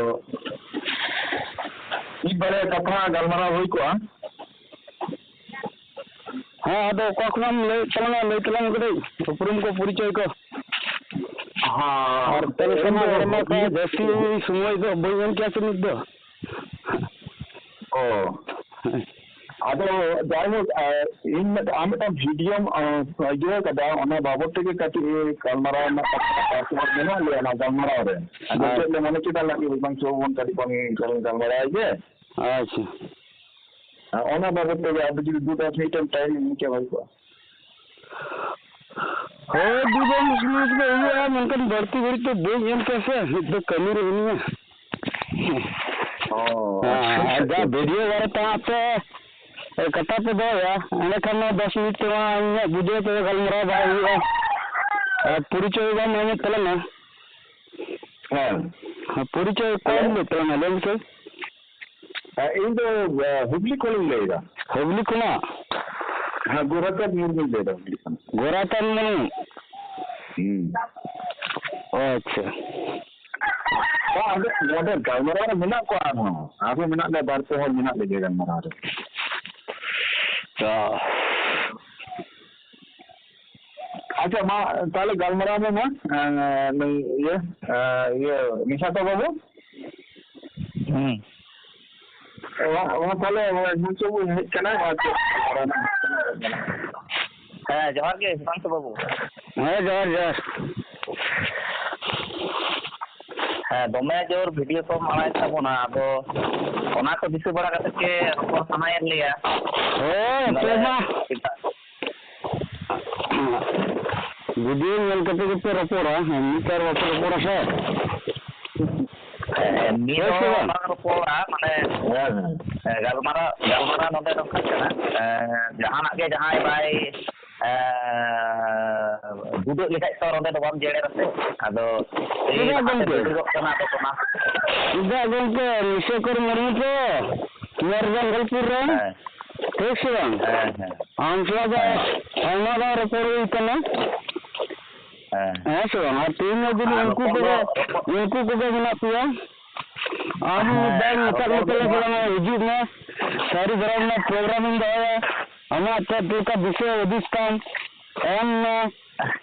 ᱢᱤᱫ ᱵᱟᱨᱭᱟ ᱠᱟᱛᱷᱟ ᱜᱟᱞᱢᱟᱨᱟᱣ ᱦᱩᱭ ᱠᱚᱜᱼᱟ᱾ ᱦᱮᱸ, ᱟᱫᱚ ᱚᱠᱟ ᱠᱷᱚᱱᱟᱜ ᱮᱢ ᱞᱟᱹᱭᱮᱫ ᱛᱟᱞᱟᱝᱟ? ᱞᱟᱹᱭ ᱛᱟᱞᱟᱝ ᱢᱮ ᱠᱟᱹᱴᱤᱡ, ᱩᱯᱨᱩᱢ ᱠᱚ, ᱯᱚᱨᱤᱪᱚᱭ ᱠᱚ᱾ ᱦᱮᱸ, ᱟᱨ ᱛᱟᱦᱞᱮ ᱤᱧ ᱠᱷᱟᱱ ᱫᱚ ᱦᱚᱲᱢᱚ ᱠᱚ ᱦᱩᱰᱤᱧ ᱡᱟᱹᱥᱛᱤ ᱥᱚᱢᱚᱭ ᱫᱚ ᱵᱟᱹᱧ ᱮᱢ ᱠᱮᱭᱟ ᱥᱮ ᱱᱤᱛ ᱫᱚ᱾ ᱚ᱾ ᱟᱫᱚ ᱡᱟᱭᱦᱳᱠ, ᱟ, ᱤᱧ ᱢᱤᱫ-, ᱟᱢ ᱢᱤᱫᱴᱟᱝ ᱵᱷᱤᱰᱤᱭᱳᱢ, ᱟ, ᱤᱭᱟᱹ ᱠᱟᱫᱟ, ᱚᱱᱟ ᱵᱟᱵᱚᱫ ᱛᱮᱜᱮ ᱠᱟᱹᱴᱤᱡ ᱜᱟᱞᱢᱟᱨᱟᱣ ᱨᱮᱱᱟᱜ ᱠᱟᱛᱷᱟ ᱢᱮᱱᱟᱜ ᱞᱮᱭᱟ ᱚᱱᱟ ᱜᱟᱞᱢᱟᱨᱟᱣ ᱨᱮ᱾ ᱟᱫᱚ ᱦᱮᱸ᱾ ᱪᱮᱫ ᱞᱮ ᱢᱚᱱᱮ ᱠᱮᱫᱟ, ᱞᱟᱹᱜᱤᱫ ᱵᱟᱝ ᱪᱚ ᱵᱚᱱ ᱠᱟᱹᱴᱤᱡ ᱵᱚᱱ ᱜᱟᱞᱢᱟᱨᱟᱣ ᱜᱮ᱾ ᱟᱪᱪᱷᱟ᱾ ᱟᱨ ᱚᱱᱟ ᱵᱟᱵᱚᱫ ᱛᱮᱜᱮ ᱟᱵᱚ ᱡᱩᱫᱤ ᱫᱩ ᱫᱚᱥ ᱢᱤᱱᱤᱴ ᱮᱢ ᱴᱟᱭᱤᱢ ᱮᱢ ᱠᱮᱭᱟ ᱵᱷᱟᱜᱮ ᱠᱚᱜᱼᱟ᱾ ᱦᱳᱭ, ᱫᱩ ᱫᱚᱥ ᱢᱤᱱᱤᱴ ᱫᱚ ᱦᱩᱭᱩᱜᱼᱟ, ᱢᱮᱱᱠᱷᱟᱱ ᱵᱟᱹᱲᱛᱤ ᱜᱷᱟᱹᱲᱤᱡ ᱫᱚ ᱵᱟᱹᱧ ᱮᱢ ᱠᱮᱭᱟ ᱥᱮ, ᱱᱤᱛ ᱫᱚ ᱠᱟᱹᱢᱤ ᱨᱮ ᱢᱤᱱᱟᱹᱧᱟ᱾ ᱚ, ᱦᱮᱸ, ᱟᱪᱪᱷᱟ, ᱟᱨ ᱟᱪᱪᱷᱟ, ᱡᱟ ᱟᱪᱪᱷᱟ᱾ ᱵᱷᱤᱰᱤᱭᱳ ᱵᱟᱨᱮᱛᱮ ᱦᱟᱸᱜ ᱯᱮ ᱠᱟᱛᱷᱟ ᱯᱮ ᱫᱚᱦᱚᱭᱟ, ᱮᱸᱰᱮᱠᱷᱟᱱ ᱱᱚᱣᱟ ᱫᱚᱥ ᱢᱤᱱᱤᱴ ᱛᱮᱢᱟ ᱤᱧᱟᱹᱜ ᱵᱷᱤᱰᱤᱭᱳ ᱛᱮᱜᱮ ᱜᱟᱞᱢᱟᱨᱟᱣ ᱵᱟᱭ ᱦᱩᱭᱩᱜᱼᱟ᱾ ᱟᱨ ᱯᱚᱨᱤᱪᱚᱭ ᱵᱟᱢ ᱮᱢᱮᱫ ᱛᱟᱞᱟᱝᱟ᱾ ᱦᱮᱸ᱾ ᱦᱮᱸ, ᱯᱚᱨᱤᱪᱚᱭ ᱚᱠᱚᱭᱮᱢ ᱦᱮᱞᱳ᱾ ᱞᱟᱹᱭᱮᱫ ᱛᱟᱞᱟᱝᱟ, ᱞᱟᱹᱭ ᱢᱮᱥᱮ? ᱦᱮᱸ, ᱤᱧ ᱫᱚ, ᱮ, ᱦᱩᱜᱽᱞᱤ ᱠᱷᱚᱱᱤᱧ ᱞᱟᱹᱭᱫᱟ᱾ ᱦᱩᱜᱽᱞᱤ ᱠᱷᱚᱱᱟᱜ? ᱦᱮᱸ, ᱜᱳᱨᱟᱪᱟᱸᱫᱽ ᱢᱩᱨᱢᱩᱧ ᱞᱟᱹᱭ ᱮᱫᱟ, ᱦᱤᱡᱩᱜ ᱠᱟᱱᱟ᱾ ᱜᱳᱨᱟᱪᱟᱸᱫᱽ ᱢᱩᱨᱢᱩ? ᱦᱩᱸ᱾ ᱚ, ᱟᱪᱪᱷᱟ᱾ ᱵᱟᱝ, ᱚᱸᱰᱮ, ᱚᱸᱰᱮ ᱜᱟᱞᱢᱟᱨᱟᱣ ᱨᱮ ᱢᱮᱱᱟᱜ ᱠᱚᱣᱟ ᱟᱨᱦᱚᱸ᱾ ᱟᱨᱦᱚᱸ ᱢᱮᱱᱟᱜ ᱞᱮᱭᱟ, ᱵᱟᱨ ᱯᱮ ᱦᱚᱲ ᱢᱮᱱᱟᱜ ᱞᱮᱜᱮᱭᱟ ᱜᱟᱞᱢᱟᱨᱟᱣ ᱨᱮ᱾ ᱚ᱾ ᱟᱪᱪᱷᱟ, ᱢᱟ ᱛᱟᱦᱞᱮ ᱜᱟᱞᱢᱟᱨᱟᱣ ᱢᱮ ᱢᱟ, ᱮᱸ, ᱱᱩᱭ ᱤᱭᱟᱹ, ᱮᱸ, ᱤᱭᱟᱹ, ᱱᱤᱥᱟᱱᱛᱚ ᱵᱟᱹᱵᱩ? ᱦᱩᱸ᱾ ᱚ, ᱚ, ᱛᱟᱦᱞᱮ, ᱚ, ᱱᱤᱛᱚᱜ ᱵᱚᱱ ᱦᱮᱡ ᱠᱟᱱᱟ, ᱟᱨ ᱪᱮᱫ? ᱦᱮᱸ, ᱡᱚᱦᱟᱨ ᱜᱮ, ᱥᱩᱥᱟᱱᱛᱚ ᱵᱟᱹᱵᱩ᱾ ᱦᱮᱸ, ᱡᱚᱦᱟᱨ, ᱡᱚᱦᱟᱨ᱾ ᱦᱮᱸ, ᱫᱚᱢᱮ ᱡᱳᱨ ᱵᱷᱤᱰᱤᱭᱳ ᱠᱚᱢ ᱟᱲᱟᱜᱮᱫ ᱛᱟᱵᱚᱱᱟ, ᱟᱫᱚ ᱚᱱᱟ ᱠᱚ ᱫᱤᱥᱟᱹ ᱵᱟᱲᱟ ᱠᱟᱛᱮ ᱜᱮ ᱨᱚᱯᱚᱲ ᱥᱟᱱᱟᱭᱮᱫ ᱞᱮᱭᱟ᱾ ᱦᱳᱭ, ᱢᱟᱱᱮ, ᱪᱮᱫ ᱢᱟ᱾ ᱮᱴᱟᱜ ᱵᱷᱤᱰᱤᱭᱳ ᱧᱮᱞ ᱠᱟᱛᱮ ᱜᱮᱯᱮ ᱨᱚᱯᱚᱲᱟ, ᱮᱢᱱᱤ ᱛᱚ ᱟᱨ ᱵᱟᱯᱮ ᱨᱚᱯᱚᱲᱟ ᱥᱮ᱾ ᱮᱢᱱᱤ ᱦᱳᱭ ᱫᱚ ᱥᱮ ᱵᱟᱝ? ᱵᱟᱝ ᱨᱚᱯᱚᱲᱟ, ᱢᱟᱱᱮ, ᱦᱮᱸ, ᱦᱮᱸ᱾ ᱮ, ᱜᱟᱞᱢᱟᱨᱟᱣ, ᱜᱟᱞᱢᱟᱨᱟᱣ ᱱᱚᱰᱮ ᱱᱚᱝᱠᱟ ᱠᱟᱱᱟ, ᱮ, ᱡᱟᱦᱟᱱᱟᱜ ᱜᱮ ᱡᱟᱦᱟᱸᱭ ᱵᱟᱭ, ᱮ, ᱡᱩᱰᱟᱹᱜ ᱞᱮᱠᱷᱟᱡ ᱛᱚ ᱱᱚᱰᱮ ᱫᱚ ᱵᱟᱢ ᱡᱮᱲᱮᱨᱟ ᱥᱮ᱾ ᱟᱫᱚ ᱮᱭ ᱪᱮᱫᱟᱜ ᱞᱟᱦᱟᱛᱮ ᱜᱚᱢᱠᱮ? ᱵᱩᱡᱩᱜᱚᱜ ᱠᱟᱱᱟ, ᱟᱫᱚ ᱚᱱᱟ ᱪᱮᱫᱟᱜ ᱜᱚᱢᱠᱮ? ᱱᱤᱥᱟᱹ ᱠᱚᱨ ᱢᱩᱨᱢᱩ ᱛᱚ, ᱢᱚᱭᱩᱨᱵᱷᱚᱸᱡᱽ ᱜᱳᱞᱯᱩᱨ ᱨᱮᱱ᱾ ᱦᱮᱸ᱾ ᱴᱷᱤᱠ ᱥᱮ ᱵᱟᱝ? ᱦᱮᱸ, ᱦᱮᱸ᱾ ᱟᱢ ᱥᱟᱞᱟᱜ ᱫᱚ ᱦᱮᱸ᱾ ᱟᱭᱢᱟ ᱫᱷᱟᱣ ᱨᱚᱯᱚᱲ ᱦᱩᱭ ᱠᱟᱱᱟ᱾ ᱦᱮᱸ᱾ ᱦᱮᱸ ᱥᱮ ᱵᱟᱝ? ᱟᱨ ᱛᱮᱦᱮᱧ ᱦᱚᱸ ᱡᱩᱫᱤ ᱟᱨ ᱩᱱᱠᱩ ᱨᱚᱯᱚᱲ ᱫᱚ, ᱠᱚᱜᱮ, ᱨᱚᱯᱚᱲ ᱩᱱᱠᱩ ᱠᱚᱜᱮ ᱢᱮᱱᱟᱜ ᱯᱮᱭᱟ, ᱟᱢ ᱦᱮᱸ, ᱵᱟᱭ ᱟᱨ ᱢᱮᱛᱟᱜ ᱨᱚᱯᱚᱲ ᱢᱮ ᱫᱚ ᱛᱟᱦᱚᱞᱮ ᱥᱮ ᱱᱚᱣᱟ ᱵᱟᱝᱟ, ᱦᱤᱡᱩᱜ ᱢᱮ, ᱥᱟᱹᱨᱤ ᱫᱷᱚᱨᱚᱢ ᱨᱮᱱᱟᱜ ᱯᱨᱳᱜᱨᱟᱢ ᱤᱧ ᱫᱚᱦᱚᱭᱟ, ᱟᱢᱟᱜ ᱪᱮᱫ ᱞᱮᱠᱟ ᱫᱤᱥᱟᱹ ᱦᱩᱫᱤᱥ ᱛᱟᱢ ᱮᱢ ᱢᱮ,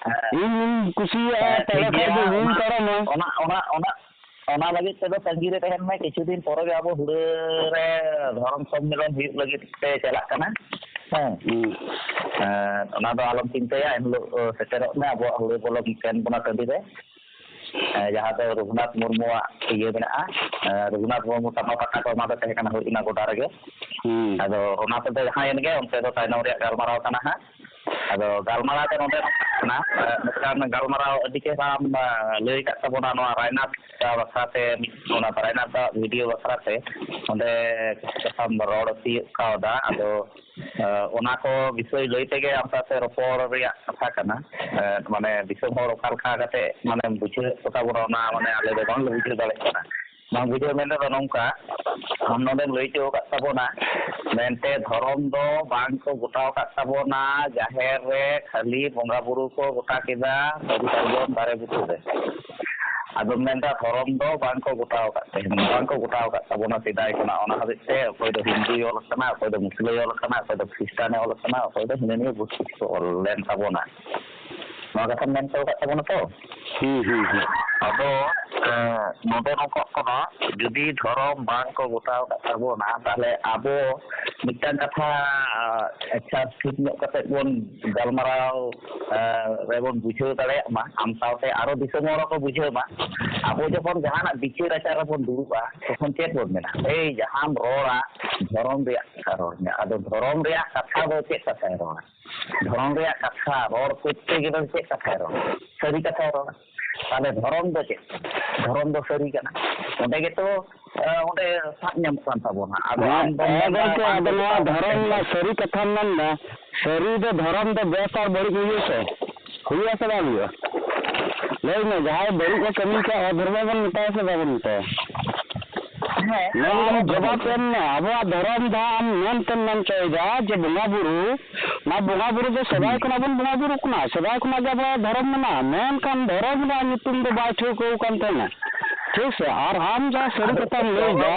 ᱦᱮᱸ᱾ ᱤᱧ ᱤᱧ ᱠᱩᱥᱤᱭᱟᱜᱼᱟ, ᱦᱮᱸ, ᱴᱷᱤᱠ ᱛᱟᱦᱚᱞᱮ ᱠᱷᱟᱡ ᱜᱮᱭᱟ᱾ ᱫᱚ ᱤᱧ ᱚᱱᱟ, ᱯᱟᱨᱚᱢᱟ᱾ ᱚᱱᱟ, ᱚᱱᱟ, ᱚᱱᱟ, ᱚᱱᱟ ᱞᱟᱹᱜᱤᱫ ᱛᱮᱫᱚ ᱛᱟᱺᱜᱤ ᱨᱮ ᱛᱟᱦᱮᱱ ᱢᱮ, ᱠᱤᱪᱷᱩ ᱫᱤᱱ ᱯᱚᱨᱮ ᱜᱮ ᱟᱵᱚ ᱦᱩᱲᱟᱹ ᱨᱮ ᱫᱷᱚᱨᱚᱢ ᱥᱚᱢᱢᱮᱞᱚᱱ ᱦᱩᱭᱩᱜ ᱞᱟᱹᱜᱤᱫ ᱛᱮ ᱪᱟᱞᱟᱜ ᱠᱟᱱᱟ᱾ ᱦᱮᱸ᱾ ᱦᱩᱸ᱾ ᱮᱸ, ᱚᱱᱟ ᱫᱚ ᱟᱞᱚᱢ ᱪᱤᱱᱛᱟᱹᱭᱟ, ᱮᱱᱦᱤᱞᱳᱜ, ᱚ, ᱥᱮᱴᱮᱨᱚᱜ ᱢᱮ, ᱟᱵᱚᱣᱟᱜ ᱦᱩᱲᱟᱹ ᱵᱚᱞᱚ ᱠᱟᱱ ᱵᱚᱱᱟ ᱴᱟᱺᱰᱤ ᱨᱮ᱾ ᱮᱸ, ᱡᱟᱦᱟᱸ ᱫᱚ ᱨᱚᱜᱷᱩᱱᱟᱛᱷ ᱢᱩᱨᱢᱩᱣᱟᱜ ᱤᱭᱟᱹ ᱢᱮᱱᱟᱜᱼᱟ, ᱮᱸ, ᱨᱚᱜᱷᱩᱱᱟᱛᱷ ᱢᱩᱨᱢᱩ ᱛᱟᱢᱟ ᱯᱟᱛᱟ ᱠᱚ ᱮᱢᱟ ᱠᱚ ᱛᱟᱦᱮᱸ ᱠᱟᱱᱟ, ᱦᱳᱭ ᱚᱱᱟ ᱜᱚᱰᱟ ᱨᱮᱜᱮ᱾ ᱦᱩᱸ᱾ ᱟᱫᱚ ᱚᱱᱟ ᱛᱮᱫᱚ ᱡᱟᱦᱟᱸᱭᱮᱱ ᱜᱮ, ᱚᱱᱛᱮ ᱫᱚ ᱛᱟᱭᱱᱚᱢ ᱨᱮᱭᱟᱜ ᱜᱟᱞᱢᱟᱨᱟᱣ ᱠᱟᱱᱟ ᱦᱟᱸᱜ᱾ ᱟᱫᱚ ᱜᱟᱞᱢᱟᱨᱟᱣ ᱫᱚ ᱱᱚᱰᱮ ᱱᱚᱝᱠᱟᱜ ᱠᱟᱱᱟ, ᱮᱸ, ᱢᱤᱫᱴᱟᱝ ᱜᱟᱞᱢᱟᱨᱟᱣ ᱟᱹᱰᱤ ᱪᱮᱦᱨᱟᱢ, ᱮᱸ, ᱞᱟᱹᱭ ᱟᱠᱟᱫ ᱛᱟᱵᱚᱱᱟ ᱱᱚᱣᱟ ᱨᱟᱭᱱᱟᱛᱷ ᱵᱟᱠᱷᱨᱟ ᱛᱮ, ᱚᱱᱟ ᱨᱟᱭᱱᱟᱛᱷ ᱟᱜ ᱵᱷᱤᱰᱤᱭᱳ ᱵᱟᱠᱷᱨᱟ ᱛᱮ ᱚᱸᱰᱮ ᱠᱤᱪᱷᱩ ᱠᱟᱛᱷᱟᱢ ᱨᱚᱲ ᱛᱤᱭᱳᱜ ᱠᱟᱣᱫᱟ᱾ ᱟᱫᱚ, ᱮᱸ, ᱚᱱᱟ ᱠᱚ ᱵᱤᱥᱚᱭ ᱞᱟᱹᱭ ᱛᱮᱜᱮ ᱟᱢ ᱥᱟᱶᱛᱮ ᱨᱚᱯᱚᱲ ᱨᱮᱭᱟᱜ ᱠᱟᱛᱷᱟ ᱠᱟᱱᱟ᱾ ᱮᱸ, ᱢᱟᱱᱮ ᱫᱤᱥᱚᱢ ᱦᱚᱲ ᱚᱠᱟ ᱞᱮᱠᱟ ᱠᱟᱛᱮ ᱢᱟᱱᱮᱢ ᱵᱩᱡᱷᱟᱹᱣᱮᱫ ᱠᱚᱛᱟ ᱵᱚᱱᱟ, ᱚᱱᱟ ᱢᱟᱱᱮ ᱟᱞᱮ ᱫᱚ ᱵᱟᱝᱞᱮ ᱵᱩᱡᱷᱟᱹᱣ ᱫᱟᱲᱮᱭᱟᱜ ᱠᱟᱱᱟ᱾ ᱵᱟᱝ ᱵᱩᱡᱷᱟᱹᱣ ᱢᱮᱱ ᱛᱮᱫᱚ ᱱᱚᱝᱠᱟ, ᱟᱢ ᱱᱚᱰᱮᱢ ᱞᱟᱹᱭ ᱦᱚᱪᱚ ᱟᱠᱟᱫ ᱛᱟᱵᱚᱱᱟ, ᱢᱮᱱᱛᱮ ᱫᱷᱚᱨᱚᱢ ᱫᱚ ᱵᱟᱝ ᱠᱚ ᱜᱚᱴᱟᱣ ᱟᱠᱟᱫ ᱛᱟᱵᱚᱱᱟ, ᱡᱟᱦᱮᱨ ᱨᱮ ᱠᱷᱟᱹᱞᱤ ᱵᱚᱸᱜᱟ ᱵᱩᱨᱩ ᱠᱚ ᱜᱚᱴᱟ ᱠᱮᱫᱟ ᱥᱟᱹᱨᱤ ᱥᱟᱨᱡᱚᱢ ᱫᱟᱨᱮ ᱵᱩᱴᱟᱹ ᱨᱮ᱾ ᱟᱫᱚᱢ ᱢᱮᱱᱫᱟ ᱫᱷᱚᱨᱚᱢ ᱫᱚ ᱵᱟᱝ ᱠᱚ ᱜᱚᱴᱟᱣ ᱟᱠᱟᱫ ᱛᱟᱦᱮᱸᱱ, ᱵᱟᱝ ᱠᱚ ᱜᱚᱴᱟᱣ ᱟᱠᱟᱫ ᱛᱟᱵᱚᱱᱟ ᱥᱮᱫᱟᱭ ᱠᱷᱚᱱᱟᱜ᱾ ᱚᱱᱟ ᱦᱚᱛᱮᱡ ᱛᱮ ᱚᱠᱚᱭ ᱫᱚ ᱦᱤᱱᱫᱩᱭ ᱚᱞ ᱟᱠᱟᱱᱟ, ᱚᱠᱚᱭ ᱫᱚ ᱢᱩᱥᱞᱟᱹᱭ ᱚᱞ ᱟᱠᱟᱱᱟ, ᱚᱠᱚᱭ ᱫᱚ ᱠᱷᱨᱤᱥᱴᱟᱱᱮ ᱚᱞ ᱟᱠᱟᱱᱟ, ᱚᱠᱚᱭ ᱫᱚ ᱦᱤᱱᱟᱹ ᱱᱤᱭᱟᱹ ᱵᱩᱫᱽᱫᱷᱤᱥᱴ ᱠᱚ ᱚᱞ ᱞᱮᱱ ᱛᱟᱵᱚᱱᱟ᱾ ᱱᱚᱣᱟ ᱠᱟᱛᱷᱟᱢ ᱢᱮᱱ ᱦᱚᱪᱚ ᱟᱠᱟᱫ ᱛᱟᱵᱚᱱᱟ ᱛᱚ? ᱦᱩᱸ, ᱦᱩᱸ, ᱦᱩᱸ᱾ ᱟᱫᱚ, ᱮ, ᱱᱚᱰᱮ ᱱᱚᱝᱠᱟᱜ ᱠᱟᱱᱟ, ᱡᱩᱫᱤ ᱫᱷᱚᱨᱚᱢ ᱵᱟᱝ ᱠᱚ ᱜᱚᱴᱟᱣ ᱟᱠᱟᱫ ᱛᱟᱵᱚᱱᱟ, ᱛᱟᱦᱞᱮ ᱟᱵᱚ ᱢᱤᱫᱴᱟᱝ ᱠᱟᱛᱷᱟ, ᱟ, ᱟᱪᱪᱷᱟ, ᱴᱷᱤᱠ ᱧᱚᱜ ᱠᱟᱛᱮ ᱵᱚᱱ ᱜᱟᱞᱢᱟᱨᱟᱣ, ᱮ, ᱨᱮᱵᱚᱱ ᱵᱩᱡᱷᱟᱹᱣ ᱫᱟᱲᱮᱭᱟᱜ ᱢᱟ, ᱟᱢ ᱥᱟᱶᱛᱮ ᱟᱨᱚ ᱫᱤᱥᱚᱢ ᱦᱚᱲ ᱦᱚᱸᱠᱚ ᱵᱩᱡᱷᱟᱹᱣ ᱢᱟ᱾ ᱟᱵᱚ ᱡᱚᱠᱷᱚᱱ ᱡᱟᱦᱟᱱᱟᱜ ᱵᱤᱪᱟᱹᱨ ᱟᱪᱟᱨ ᱨᱮᱵᱚᱱ ᱫᱩᱲᱩᱵᱼᱟ, ᱛᱚᱠᱷᱚᱱ ᱪᱮᱫ ᱵᱚᱱ ᱢᱮᱱᱟ? "ᱮᱭ, ᱡᱟᱦᱟᱸᱢ ᱨᱚᱲᱟ, ᱫᱷᱚᱨᱚᱢ ᱨᱮᱭᱟᱜ ᱠᱟᱛᱷᱟ ᱨᱚᱲ ᱢᱮ᱾" ᱟᱫᱚ ᱫᱷᱚᱨᱚᱢ ᱨᱮᱭᱟᱜ ᱠᱟᱛᱷᱟ ᱫᱚ ᱪᱮᱫ ᱠᱟᱛᱷᱟᱭ ᱨᱚᱲᱟ? ᱫᱷᱚᱨᱚᱢ ᱨᱮᱭᱟᱜ ᱠᱟᱛᱷᱟ ᱨᱚᱲ ᱠᱚᱨᱛᱮ ᱜᱮᱞᱮ ᱪᱮᱫ ᱠᱟᱛᱷᱟᱭ ᱨᱚᱲᱟ? ᱥᱟᱹᱨᱤ ᱠᱟᱛᱷᱟᱭ ᱨᱚᱲᱟ᱾ ᱛᱟᱦᱞᱮ ᱫᱷᱚᱨᱚᱢ ᱫᱚ ᱪᱮᱫ ᱠᱟᱱᱟ? ᱫᱷᱚᱨᱚᱢ ᱫᱚ ᱥᱟᱹᱨᱤ ᱠᱟᱱᱟ᱾ ᱚᱸᱰᱮ ᱜᱮᱛᱚ, ᱮ, ᱚᱸᱰᱮ ᱥᱟᱵ ᱧᱟᱢᱚᱜ ᱠᱟᱱ ᱛᱟᱵᱚᱱᱟ᱾ ᱟᱫᱚ ᱦᱮᱸ, ᱟᱢ ᱫᱚᱢ ᱦᱮᱸ ᱢᱮᱱᱫᱟ ᱜᱚᱢᱠᱮ, ᱵᱟᱝ ᱟᱫᱚ ᱱᱚᱣᱟ ᱜᱚᱴᱟᱣ ᱫᱷᱚᱨᱚᱢ ᱠᱟᱛᱮ ᱫᱚ᱾ ᱨᱮᱱᱟᱜ ᱥᱟᱹᱨᱤ ᱠᱟᱛᱷᱟᱢ ᱢᱮᱱᱫᱟ, ᱥᱟᱹᱨᱤ ᱫᱚ ᱫᱷᱚᱨᱚᱢ ᱫᱚ ᱵᱮᱥ ᱟᱨ ᱵᱟᱹᱲᱤᱡ ᱦᱩᱭᱩᱜᱼᱟ ᱥᱮ? ᱦᱩᱭᱩᱜᱼᱟ ᱥᱮ ᱵᱟᱝ ᱦᱩᱭᱩᱜᱼᱟ? ᱞᱟᱹᱭ ᱢᱮ, ᱡᱟᱦᱟᱸᱭ ᱵᱟᱹᱲᱤᱡ ᱮ ᱠᱟᱹᱢᱤ ᱠᱟᱜ, ᱚᱫᱷᱚᱨᱢᱚ ᱵᱚᱱ ᱢᱮᱛᱟᱭᱟ ᱥᱮ ᱵᱟᱵᱚᱱ ᱢᱮᱛᱟᱭᱟ? ᱦᱮᱸ, ᱱᱚᱣᱟ ᱟᱢ ᱟᱹᱞᱤᱧᱟᱜ ᱡᱚᱵᱟᱵ ᱫᱷᱚᱨᱚᱢ ᱮᱢ ᱢᱮ᱾ ᱟᱵᱚᱣᱟᱜ ᱫᱷᱚᱨᱚᱢ ᱡᱟᱦᱟᱸ ᱟᱢ ᱢᱮᱱᱛᱮᱢ ᱢᱮᱱ ᱦᱚᱪᱚᱭᱮᱫᱟ ᱡᱮ ᱵᱚᱸᱜᱟ ᱵᱩᱨᱩ, ᱚᱱᱟ ᱵᱚᱸᱜᱟ ᱵᱩᱨᱩ ᱫᱚ ᱥᱮᱫᱟᱭ ᱦᱩᱸ᱾ ᱠᱷᱚᱱᱟᱜ ᱵᱚᱱ ᱵᱚᱸᱜᱟ ᱵᱩᱨᱩᱜ ᱠᱟᱱᱟ, ᱥᱮᱫᱟᱭ ᱠᱷᱚᱱᱟᱜ ᱜᱮ ᱟᱵᱚᱣᱟᱜ ᱫᱷᱚᱨᱚᱢ ᱢᱮᱱᱟᱜᱼᱟ, ᱢᱮᱱᱠᱷᱟᱱ ᱫᱷᱚᱨᱚᱢ ᱨᱮᱱᱟᱜ ᱧᱩᱛᱩᱢ ᱫᱚ ᱵᱟᱭ ᱴᱷᱟᱹᱣᱠᱟᱹ ᱟᱠᱟᱱ ᱛᱟᱦᱮᱱᱟ, ᱴᱷᱤᱠ ᱥᱮ? ᱟᱨ ᱟᱢ ᱡᱟᱦᱟᱸ ᱥᱟᱹᱨᱤ ᱟᱫᱚ ᱠᱟᱛᱷᱟᱢ ᱞᱟᱹᱭ ᱮᱫᱟ,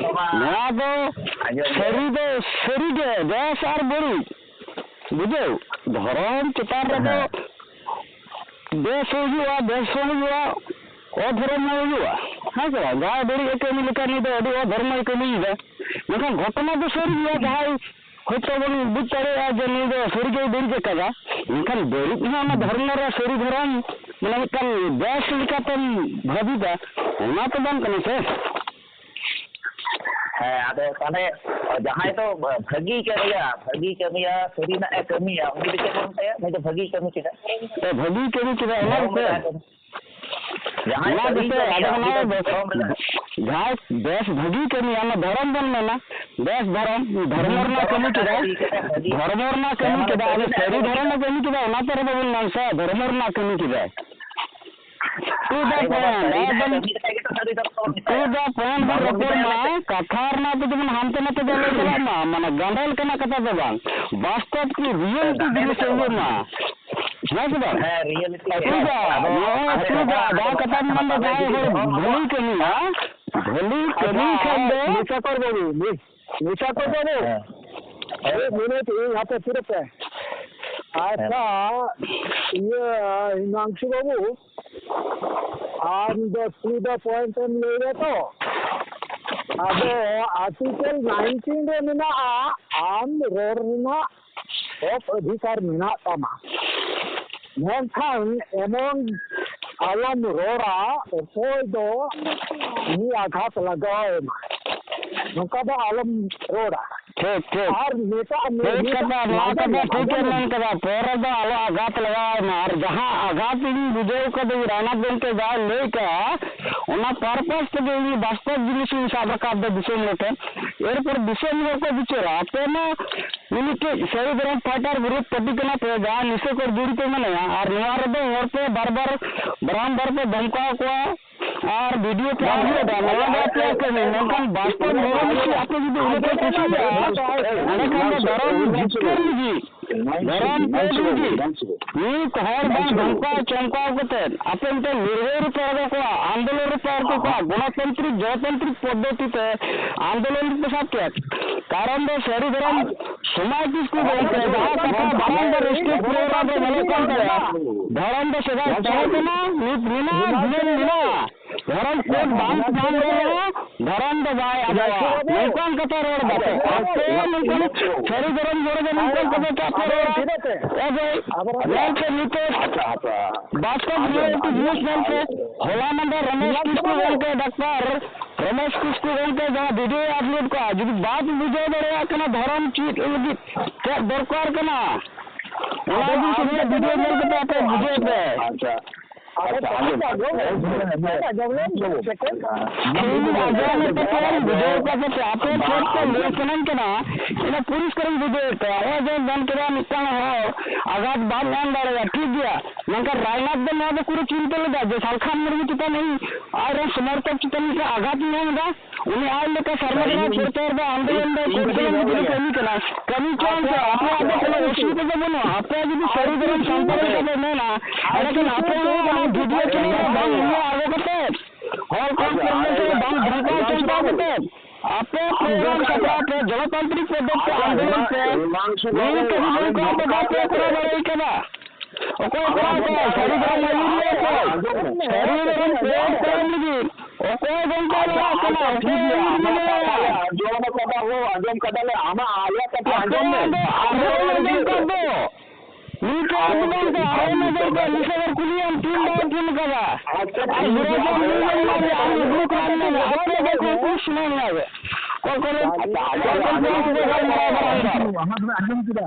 ᱱᱚᱣᱟ ᱱᱚᱣᱟ ᱫᱚ ᱟᱸᱡᱚᱢ ᱢᱮ᱾ ᱥᱟᱹᱨᱤ ᱫᱚ ᱥᱟᱹᱨᱤ ᱜᱮ, ᱵᱮᱥ ᱟᱨ ᱵᱟᱹᱲᱤᱡ, ᱵᱩᱡᱷᱟᱹᱣ, ᱫᱷᱚᱨᱚᱢ ᱪᱮᱛᱟᱱ ᱨᱮᱫᱚ ᱦᱮᱸ᱾ ᱵᱮᱥ ᱦᱚᱸ ᱦᱩᱭᱩᱜᱼᱟ, ᱵᱮᱥ ᱦᱚᱸ ᱦᱩᱭᱩᱜᱼᱟ, ᱚᱫᱷᱚᱨᱚᱢ ᱦᱚᱸ ᱦᱩᱭᱩᱜᱼᱟ᱾ ᱦᱮᱸ ᱥᱮ ᱵᱟᱝ? ᱡᱟᱦᱟᱸᱭ ᱵᱟᱹᱲᱤᱡ ᱮ ᱠᱟᱹᱢᱤ ᱞᱮᱠᱷᱟᱱ, ᱩᱱᱤ ᱫᱚ ᱟᱹᱰᱤ ᱚᱫᱷᱚᱨᱢᱚᱭ ᱠᱟᱹᱢᱤᱭᱮᱫᱟ᱾ ᱢᱮᱱᱠᱷᱟᱱ ᱜᱷᱚᱴᱚᱱᱟ ᱫᱚ ᱥᱟᱹᱨᱤ ᱜᱮᱭᱟ᱾ ᱡᱟᱦᱟᱸᱭ ᱦᱚᱭᱛᱳ ᱵᱚᱱ ᱵᱩᱡᱽ ᱫᱟᱲᱮᱭᱟᱜᱼᱟ ᱡᱮ ᱱᱩᱭ ᱫᱚ ᱥᱟᱹᱨᱤ ᱜᱮᱭ ᱵᱟᱹᱲᱤᱡ ᱟᱠᱟᱫᱟ, ᱢᱮᱱᱠᱷᱟᱱ ᱵᱟᱹᱲᱤᱡ ᱦᱚᱸ ᱚᱱᱟ ᱫᱷᱚᱨᱢᱚ ᱨᱮ, ᱥᱟᱹᱨᱤ ᱫᱷᱚᱨᱚᱢ, ᱢᱟᱱᱮ, ᱢᱤᱫᱴᱟᱝ ᱵᱮᱥ ᱞᱮᱠᱟᱛᱮᱢ ᱵᱷᱟᱹᱵᱤᱛᱟ, ᱚᱱᱟ ᱛᱚ ᱵᱟᱝ ᱠᱟᱱᱟ ᱥᱮ? ᱦᱮᱸ, ᱟᱫᱚ ᱛᱟᱦᱞᱮ ᱡᱟᱦᱟᱸᱭ ᱫᱚ ᱵᱷᱟᱹᱜᱤᱭ ᱠᱟᱹᱢᱤᱭᱟ, ᱵᱷᱟᱹᱜᱤᱭ ᱠᱟᱹᱢᱤᱭᱟ, ᱥᱟᱹᱨᱤᱱᱟᱜ ᱮ ᱠᱟᱹᱢᱤᱭᱟ, ᱩᱱᱤ ᱫᱚ ᱪᱮᱫ ᱵᱚᱱ ᱢᱮᱛᱟᱭᱟ? ᱩᱱᱤ ᱫᱚ ᱵᱷᱟᱹᱜᱤᱭ ᱠᱟᱹᱢᱤ ᱠᱮᱫᱟ᱾ ᱮ, ᱵᱷᱟᱹᱜᱤᱭ ᱠᱟᱹᱢᱤ ᱠᱮᱫᱟ, ᱚᱱᱟ ᱫᱷᱚᱨᱚᱢ ᱜᱮᱥᱮ᱾ ᱨᱮᱱᱟᱜ ᱮ ᱠᱟᱹᱢᱤ᱾ ᱡᱟᱦᱟᱸᱭ ᱚᱱᱟ ᱵᱷᱟᱹᱜᱤᱭ ᱜᱮᱥᱮ, ᱠᱟᱹᱢᱤᱭᱟ, ᱟᱫᱚ ᱩᱱᱤ ᱚᱱᱟ ᱫᱚ ᱫᱚ ᱫᱷᱚᱨᱚᱢ ᱨᱮᱱᱟᱜ᱾ ᱡᱟᱦᱟᱸᱭ ᱵᱮᱥ ᱵᱷᱟᱹᱜᱤᱭ ᱠᱟᱹᱢᱤᱭᱟ, ᱚᱱᱟ ᱫᱷᱚᱨᱚᱢ ᱵᱚᱱ ᱢᱮᱱᱟ, ᱵᱮᱥ ᱫᱷᱚᱨᱚᱢ, ᱫᱷᱚᱨᱢᱚ ᱦᱩᱸ, ᱨᱮᱱᱟᱜ ᱫᱷᱚᱨᱚᱢ ᱠᱟᱹᱢᱤ ᱨᱮᱱᱟᱜ ᱠᱮᱫᱟᱭ, ᱠᱟᱹᱢᱤ ᱠᱮᱫᱟ, ᱵᱷᱟᱹᱜᱤ᱾ ᱫᱷᱚᱨᱢᱚ ᱨᱮᱱᱟᱜ ᱦᱮᱸ, ᱠᱟᱹᱢᱤ ᱢᱟᱱᱮ ᱠᱮᱫᱟ, ᱟᱫᱚ ᱥᱟᱹᱨᱤᱱᱟᱜ ᱮ ᱥᱟᱹᱨᱤ ᱠᱟᱹᱢᱤ ᱫᱷᱚᱨᱚᱢ ᱠᱮᱫᱟ᱾ ᱮ ᱠᱟᱹᱢᱤ ᱠᱮᱫᱟ, ᱚᱱᱟ ᱛᱚ ᱨᱮ ᱵᱟᱵᱚᱱ ᱢᱮᱱ ᱥᱮ, ᱫᱷᱚᱨᱢᱚ ᱨᱮᱱᱟᱜ ᱠᱟᱹᱢᱤ ᱠᱮᱫᱟᱭ᱾ To the point, ᱮᱠᱫᱚᱢ to the point ᱵᱚᱱ ᱨᱚᱯᱚᱲ ᱢᱟ, ᱠᱟᱛᱷᱟ ᱨᱮᱱᱟᱜ ᱫᱚ ᱡᱮᱢᱚᱱ ᱦᱟᱱᱛᱮ ᱱᱟᱛᱮ ᱫᱚ ᱟᱞᱚ ᱪᱟᱞᱟᱜ ᱢᱟ, ᱢᱟᱱᱮ ᱜᱟᱸᱰᱮ ᱞᱮᱠᱟᱱᱟᱜ ᱠᱟᱛᱷᱟ ᱫᱚ ᱵᱟᱝ, ᱵᱟᱥᱛᱚᱵ ᱠᱤ reality ᱡᱤᱱᱤᱥ ᱦᱩᱭᱩᱜ ᱢᱟ, ᱦᱮᱸ ᱥᱮ ᱵᱟᱝ? ᱦᱮᱸ, reality᱾ To the, ᱱᱚᱣᱟ to the, ᱡᱟᱦᱟᱸ ᱠᱟᱛᱷᱟ ᱢᱮᱱᱫᱟ, ᱡᱟᱦᱟᱸᱭ ᱦᱚᱲ ᱵᱷᱟᱹᱞᱤ ᱠᱟᱹᱢᱤᱭᱟ, ᱵᱷᱟᱹᱞᱤ ᱠᱟᱹᱢᱤ ᱠᱷᱟᱱ ᱫᱚ ᱱᱤᱥᱟᱠᱚᱨ ᱵᱟᱹᱵᱩ, ᱱᱤᱥᱟᱠᱚᱨ ᱵᱟᱹᱵᱩ, ᱦᱮᱸ᱾ ᱢᱤᱫ ᱢᱤᱱᱤᱴ, ᱤᱧ ᱦᱟᱯᱮ ᱛᱤᱨᱮᱯᱮ᱾ ᱟᱪᱪᱷᱟ, ᱤᱭᱟᱹ, ᱦᱤᱢᱟᱝᱥᱩ ᱵᱟᱹᱵᱩ, ᱟᱢ ᱫᱚ to the point ᱮᱢ ᱞᱟᱹᱭ ᱫᱟ ᱛᱚ᱾ ᱟᱫᱚ article nineteen ᱨᱮ ᱢᱮᱱᱟᱜᱼᱟ, ᱟᱢ ᱨᱚᱲ ᱨᱮᱱᱟᱜ ᱦᱚᱠ ᱚᱫᱷᱤᱠᱟᱨ ᱢᱮᱱᱟᱜ ᱛᱟᱢᱟ, ᱢᱮᱱᱠᱷᱟᱱ ᱮᱢᱚᱱ ᱟᱞᱚᱢ ᱨᱚᱲᱟ ᱚᱠᱚᱭ ᱫᱚ ᱩᱱᱤ ᱟᱜᱷᱟᱛ ᱞᱟᱜᱟᱣ ᱮᱢᱟ, ᱱᱚᱝᱠᱟ ᱫᱚ ᱟᱞᱚᱢ ᱨᱚᱲᱟ᱾ ᱴᱷᱤᱠ, ᱴᱷᱤᱠ᱾ ᱟᱨ ᱱᱤᱛᱚᱜ ᱴᱷᱤᱠ ᱱᱤᱛᱚᱜ ᱠᱟᱛᱷᱟ, ᱱᱚᱣᱟ ᱟᱸᱡᱚᱢ ᱠᱟᱛᱷᱟ ᱢᱮ, ᱴᱷᱤᱠ ᱮᱢ ᱟᱸᱡᱚᱢ ᱢᱮ᱾ ᱢᱮᱱ ᱠᱟᱫᱟ᱾ ᱯᱚᱨᱮ ᱫᱚ ᱟᱞᱚ ᱟᱜᱷᱟᱛ ᱞᱟᱜᱟᱣ ᱟᱭ ᱢᱟ᱾ ᱟᱨ ᱡᱟᱦᱟᱸ ᱟᱜᱷᱟᱛ ᱤᱧ ᱵᱩᱡᱷᱟᱹᱣ ᱠᱟᱫᱟᱹᱧ ᱨᱟᱭᱱᱟ ᱜᱚᱢᱠᱮ ᱡᱟᱦᱟᱸᱭ ᱞᱟᱹᱭ ᱠᱟᱜᱼᱟ, ᱚᱱᱟ purpose ᱛᱮᱜᱮ ᱤᱧ ᱵᱟᱥᱛᱚᱵ ᱡᱤᱱᱤᱥ ᱤᱧ ᱥᱟᱵ ᱨᱟᱠᱟᱵ ᱫᱟ ᱫᱤᱥᱚᱢ ᱦᱚᱲ ᱴᱷᱮᱱ᱾ ᱮᱨᱯᱚᱨ ᱫᱤᱥᱚᱢ ᱦᱚᱲ ᱠᱚ ᱵᱤᱪᱟᱹᱨᱟ᱾ ᱟᱯᱮ ᱢᱟ ᱩᱱᱤ ᱢᱤᱫᱴᱮᱡ ᱥᱟᱹᱨᱤ ᱫᱷᱚᱨᱚᱢ fighter group party ᱠᱟᱱᱟ ᱯᱮ, ᱡᱟᱦᱟᱸ ᱱᱤᱥᱟᱹ ᱠᱚ ᱡᱩᱲᱤ ᱯᱮ ᱢᱮᱱᱟᱭᱟ, ᱟᱨ ᱱᱚᱣᱟ ᱨᱮᱫᱚ ᱦᱚᱲ ᱯᱮ ᱵᱟᱨ ᱵᱟᱨ, ᱵᱟᱨᱟᱢᱵᱟᱨ ᱯᱮ ᱫᱷᱚᱢᱠᱟᱣ ᱠᱚᱣᱟ᱾ ᱟᱨ video ᱯᱮ ᱟᱯᱞᱳᱰᱟ, ᱱᱚᱣᱟ ᱫᱚ ᱟᱯᱮᱭᱟᱜ ᱠᱟᱹᱢᱤ, ᱢᱮᱱᱠᱷᱟᱱ ᱵᱟᱥᱛᱚᱵ ᱢᱚᱨᱚᱢ ᱦᱤᱥᱟᱹᱵ ᱟᱯᱮ ᱡᱩᱫᱤ ᱩᱱᱟᱹᱜ ᱯᱮ ᱠᱩᱥᱤᱭᱟᱜᱼᱟ, ᱮᱸᱰᱮᱠᱷᱟᱱ ᱫᱚ ᱫᱷᱚᱨᱚᱢ ᱡᱤᱛᱠᱟᱹᱨ ᱞᱟᱹᱜᱤᱫ, ᱫᱷᱚᱨᱚᱢ ᱯᱮ ᱞᱟᱹᱜᱤᱫ ᱢᱤᱫ ᱦᱚᱲ ᱵᱟᱝ ᱫᱷᱚᱢᱠᱟᱣ ᱪᱚᱢᱠᱟᱣ ᱠᱟᱛᱮ ᱟᱯᱮ ᱢᱤᱫᱴᱮᱱ ᱞᱟᱹᱲᱦᱟᱹᱭ ᱨᱮᱯᱮ ᱟᱬᱜᱚ ᱠᱚᱣᱟ, ᱟᱱᱫᱳᱞᱚᱱ ᱨᱮᱯᱮ ᱟᱬᱜᱚ ᱠᱚᱣᱟ, ᱜᱚᱱᱚᱛᱟᱱᱛᱨᱤᱠ ᱡᱚᱱᱚᱛᱟᱱᱛᱨᱤᱠ ᱯᱚᱫᱽᱫᱷᱚᱛᱤ ᱛᱮ ᱟᱱᱫᱳᱞᱚᱱ ᱨᱮᱯᱮ ᱥᱟᱵ ᱠᱮᱫ᱾ ᱠᱟᱨᱚᱱ ᱫᱚ ᱥᱟᱹᱨᱤ ᱫᱷᱚᱨᱚᱢ ᱥᱚᱢᱟᱡᱽ ᱠᱤᱥᱠᱩ ᱜᱚᱢᱠᱮ ᱡᱟᱦᱟᱸ ᱠᱟᱛᱷᱟ ᱵᱟᱨᱚᱢᱵᱟᱨ stage program ᱨᱮ ᱧᱮᱞᱚᱜ ᱠᱟᱱ ᱛᱟᱦᱮᱸᱫ, ᱫᱷᱚᱨᱚᱢ ᱫᱚ ᱥᱮᱫᱟᱭ ᱛᱟᱦᱮᱸ ᱠᱟᱱᱟ, ᱱᱤᱛ ᱢᱮᱱᱟᱜᱼᱟ, ᱫᱤᱱᱟᱹᱢ ᱢᱮᱱᱟᱜᱼᱟ᱾ ᱫᱷᱚᱨᱚᱢ code ᱵᱟᱝ ᱛᱟᱦᱮᱱ ᱨᱮᱦᱚᱸ ᱫᱷᱚᱨᱚᱢ ᱫᱚ ᱵᱟᱭ ᱟᱫᱚᱜᱼᱟ᱾ ᱱᱚᱝᱠᱟᱱ ᱠᱟᱛᱷᱟ ᱨᱚᱲ ᱵᱟᱯᱮ, ᱟᱯᱮ ᱱᱚᱝᱠᱟᱱ ᱥᱟᱹᱨᱤ ᱫᱷᱚᱨᱚᱢ ᱦᱚᱲ ᱫᱚ ᱱᱚᱝᱠᱟᱱ ᱠᱟᱛᱷᱟ ᱪᱮᱫ ᱯᱮ ᱨᱚᱲᱟ? ᱮ ᱵᱷᱟᱹᱭ, ᱧᱮᱞ ᱯᱮ ᱱᱤᱛᱚᱜ ᱵᱟᱥᱛᱚᱵ reality ᱡᱤᱱᱤᱥ ᱧᱮᱞ ᱯᱮ᱾ ᱦᱚᱞᱟ ᱢᱟᱫᱷᱮᱨ ᱨᱚᱢᱮᱥ ᱠᱤᱥᱠᱩ ᱜᱚᱢᱠᱮ, ᱰᱟᱠᱛᱟᱨ ᱨᱚᱢᱮᱥ ᱠᱤᱥᱠᱩ ᱜᱚᱢᱠᱮ ᱡᱟᱦᱟᱸ video upload ᱠᱚᱜᱼᱟ, ᱡᱩᱫᱤ ᱵᱟᱯᱮ ᱵᱩᱡᱷᱟᱹᱣ ᱫᱟᱲᱮᱭᱟᱜ ᱠᱟᱱᱟ ᱫᱷᱚᱨᱚᱢ ᱪᱮᱫ ᱞᱟᱹᱜᱤᱫ ᱪᱮᱫ ᱫᱚᱨᱠᱟᱨ ᱠᱟᱱᱟ, ᱚᱱᱟ ᱡᱤᱱᱤᱥ ᱨᱮᱭᱟᱜ video ᱧᱮᱞ ᱠᱟᱛᱮ ᱟᱯᱮ ᱵᱩᱡᱷᱟᱹᱣ ᱯᱮ᱾ ᱟᱪᱪᱷᱟ᱾ ᱟᱪᱪᱷᱟ, ᱟᱸᱡᱚᱢ᱾ ᱟᱸᱡᱚᱢ ᱞᱮᱢ, ᱟᱸᱡᱚᱢ ᱞᱮᱢ, ᱪᱮᱫ ᱠᱚ? ᱤᱧ ᱟᱸᱡᱚᱢ ᱠᱟᱛᱮ ᱤᱧ ᱵᱩᱡᱷᱟᱹᱣ ᱠᱟᱛᱮ ᱟᱯᱮ ᱪᱮᱫ ᱯᱮ ᱞᱟᱹᱭ ᱥᱟᱱᱟᱧ ᱠᱟᱱᱟ, ᱤᱧ ᱫᱚ ᱯᱚᱨᱤᱥᱠᱟᱨ ᱤᱧ ᱵᱩᱡᱷᱟᱹᱣᱮᱫ ᱛᱟᱭᱟ᱾ ᱱᱚᱜᱼᱚᱭ ᱡᱮ ᱢᱮᱱ ᱠᱮᱫᱟ ᱢᱤᱫᱴᱟᱝ ᱦᱚᱲ ᱟᱜᱷᱟᱛ ᱵᱟᱢ ᱮᱢ ᱫᱟᱲᱮᱭᱟᱜᱼᱟ, ᱴᱷᱤᱠ ᱜᱮᱭᱟ, ᱢᱮᱱᱠᱷᱟᱱ ᱨᱟᱭᱱᱟᱛᱷ ᱫᱚ ᱱᱚᱣᱟ ᱫᱚ ᱯᱩᱨᱟᱹ ᱪᱤᱱᱛᱟᱹ ᱞᱮᱫᱟ ᱡᱮ ᱥᱟᱞᱠᱷᱟᱱ ᱢᱩᱨᱢᱩ ᱪᱮᱛᱟᱱ ᱤᱧ ᱟᱡᱨᱮᱱ ᱥᱚᱢᱚᱨᱛᱷᱚᱠ ᱪᱮᱛᱟᱱ ᱢᱤᱫᱴᱟᱝ ᱟᱜᱷᱟᱛ ᱤᱧ ᱮᱢ ᱮᱫᱟ, ᱩᱱᱤ ᱟᱡ ᱞᱮᱠᱟ ᱥᱟᱨᱱᱟ ᱫᱷᱚᱨᱚᱢ ᱯᱨᱚᱪᱟᱨ ᱫᱚ ᱟᱱᱫᱳᱞᱚᱱ ᱫᱚ ᱠᱚᱨᱛᱚᱵᱵᱚ ᱡᱩᱫᱤ ᱠᱟᱹᱢᱤ ᱠᱟᱱᱟ, ᱠᱟᱹᱢᱤ ᱦᱚᱪᱚᱣᱟᱱ ᱯᱮ, ᱟᱯᱮᱭᱟᱜ ᱫᱚ ᱠᱳᱱᱳ ᱚᱥᱩᱵᱤᱫᱷᱟ ᱫᱚ ᱵᱟᱹᱱᱩᱜᱼᱟ᱾ ᱟᱯᱮ ᱡᱩᱫᱤ ᱥᱟᱹᱨᱤ ᱫᱷᱚᱨᱚᱢ ᱥᱟᱱᱛᱟᱲ ᱞᱮᱠᱟ ᱯᱮ ᱢᱮᱱᱟ, ᱮᱸᱰᱮᱠᱷᱟᱱ ᱟᱯᱮ ᱦᱚᱸ ᱚᱱᱟ ᱵᱷᱤᱰᱤᱭᱳ ᱪᱮᱱᱮᱞ ᱨᱮ ᱵᱟᱝ ᱦᱤᱡᱩᱜᱼᱟ ᱟᱬᱜᱚ ᱠᱟᱛᱮ, ᱦᱚᱲ ᱠᱚ ᱯᱨᱚᱢᱳᱥᱚᱱ ᱵᱟᱝ ᱫᱷᱚᱢᱠᱟᱣ ᱪᱚᱢᱠᱟᱣ ᱠᱟᱛᱮ, ᱟᱯᱮ ᱯᱨᱳᱜᱨᱟᱢ ᱥᱟᱯᱲᱟᱣ ᱯᱮ, ᱡᱚᱱᱚᱛᱟᱱᱛᱨᱤᱠ ᱯᱚᱫᱽᱫᱷᱚᱛᱤ ᱛᱮ ᱟᱱᱫᱳᱞᱚᱱ ᱯᱮ, ᱱᱤᱭᱟᱹ ᱠᱟᱹᱢᱤ ᱫᱚ ᱚᱠᱟ ᱯᱮ ᱠᱚᱨᱟᱣ ᱫᱟᱲᱮ ᱠᱟᱫᱟ? ᱚᱠᱚᱭ ᱠᱚᱨᱟᱣ ᱠᱟᱫᱟ? ᱥᱟᱹᱨᱤ ᱫᱷᱚᱨᱚᱢ ᱟᱹᱭᱩᱨᱤᱭᱟᱹ ᱠᱚ, ᱥᱟᱹᱨᱤ ᱫᱷᱚᱨᱚᱢ ᱯᱨᱚᱪᱟᱨ ᱞᱟᱹᱜᱤᱫ ᱚᱠᱚᱭ ᱜᱚᱝᱠᱮ ᱞᱟᱦᱟᱜ ᱠᱟᱱᱟ? ᱚᱠᱚᱭ ᱟᱹᱭᱩᱨᱤᱭᱟᱹ ᱢᱮᱱᱟᱭᱟ? ᱟᱸᱡᱚᱢ ᱠᱟᱫᱟ ᱦᱳ, ᱟᱸᱡᱚᱢ ᱠᱟᱫᱟᱞᱮ, ᱟᱢᱟᱜ ᱟᱞᱮᱭᱟᱜ ᱠᱟᱛᱷᱟ ᱟᱸᱡᱚᱢ ᱢᱮ᱾ ᱟᱯᱮ ᱟᱸᱡᱚᱢ ᱠᱟᱫ ᱫᱚ᱾ ᱱᱤᱛ ᱦᱚᱸ ᱟᱸᱡᱚᱢ ᱠᱟᱫ ᱫᱚ᱾ ᱟᱨ ᱚᱱᱟ ᱫᱚ ᱢᱤᱫ ᱦᱚᱲ ᱠᱩᱞᱤᱭᱮᱢ ᱛᱤᱱ ᱫᱷᱟᱣ ᱯᱷᱳᱱ ᱠᱟᱫᱟ᱾ ᱟᱪᱪᱷᱟ, ᱟᱨ ᱴᱷᱤᱠ ᱜᱮᱭᱟ᱾ ᱵᱩᱨᱟᱹ ᱡᱚᱢ ᱧᱩ ᱡᱚᱢ ᱢᱟ ᱟᱢ ᱦᱩᱫᱩᱲ ᱠᱟᱱ ᱢᱮ᱾ ᱟᱯᱮ ᱫᱚ ᱠᱚ ᱠᱩᱥ ᱢᱮ ᱱᱚᱣᱟ ᱜᱮ᱾ ᱠᱚ ᱠᱚ ᱟᱪᱪᱷᱟ, ᱟᱸᱡᱚᱢ ᱢᱮ, ᱟᱸᱡᱚᱢ ᱢᱮ᱾ ᱟᱢ ᱫᱚ ᱟᱸᱡᱚᱢ ᱠᱮᱫᱟ᱾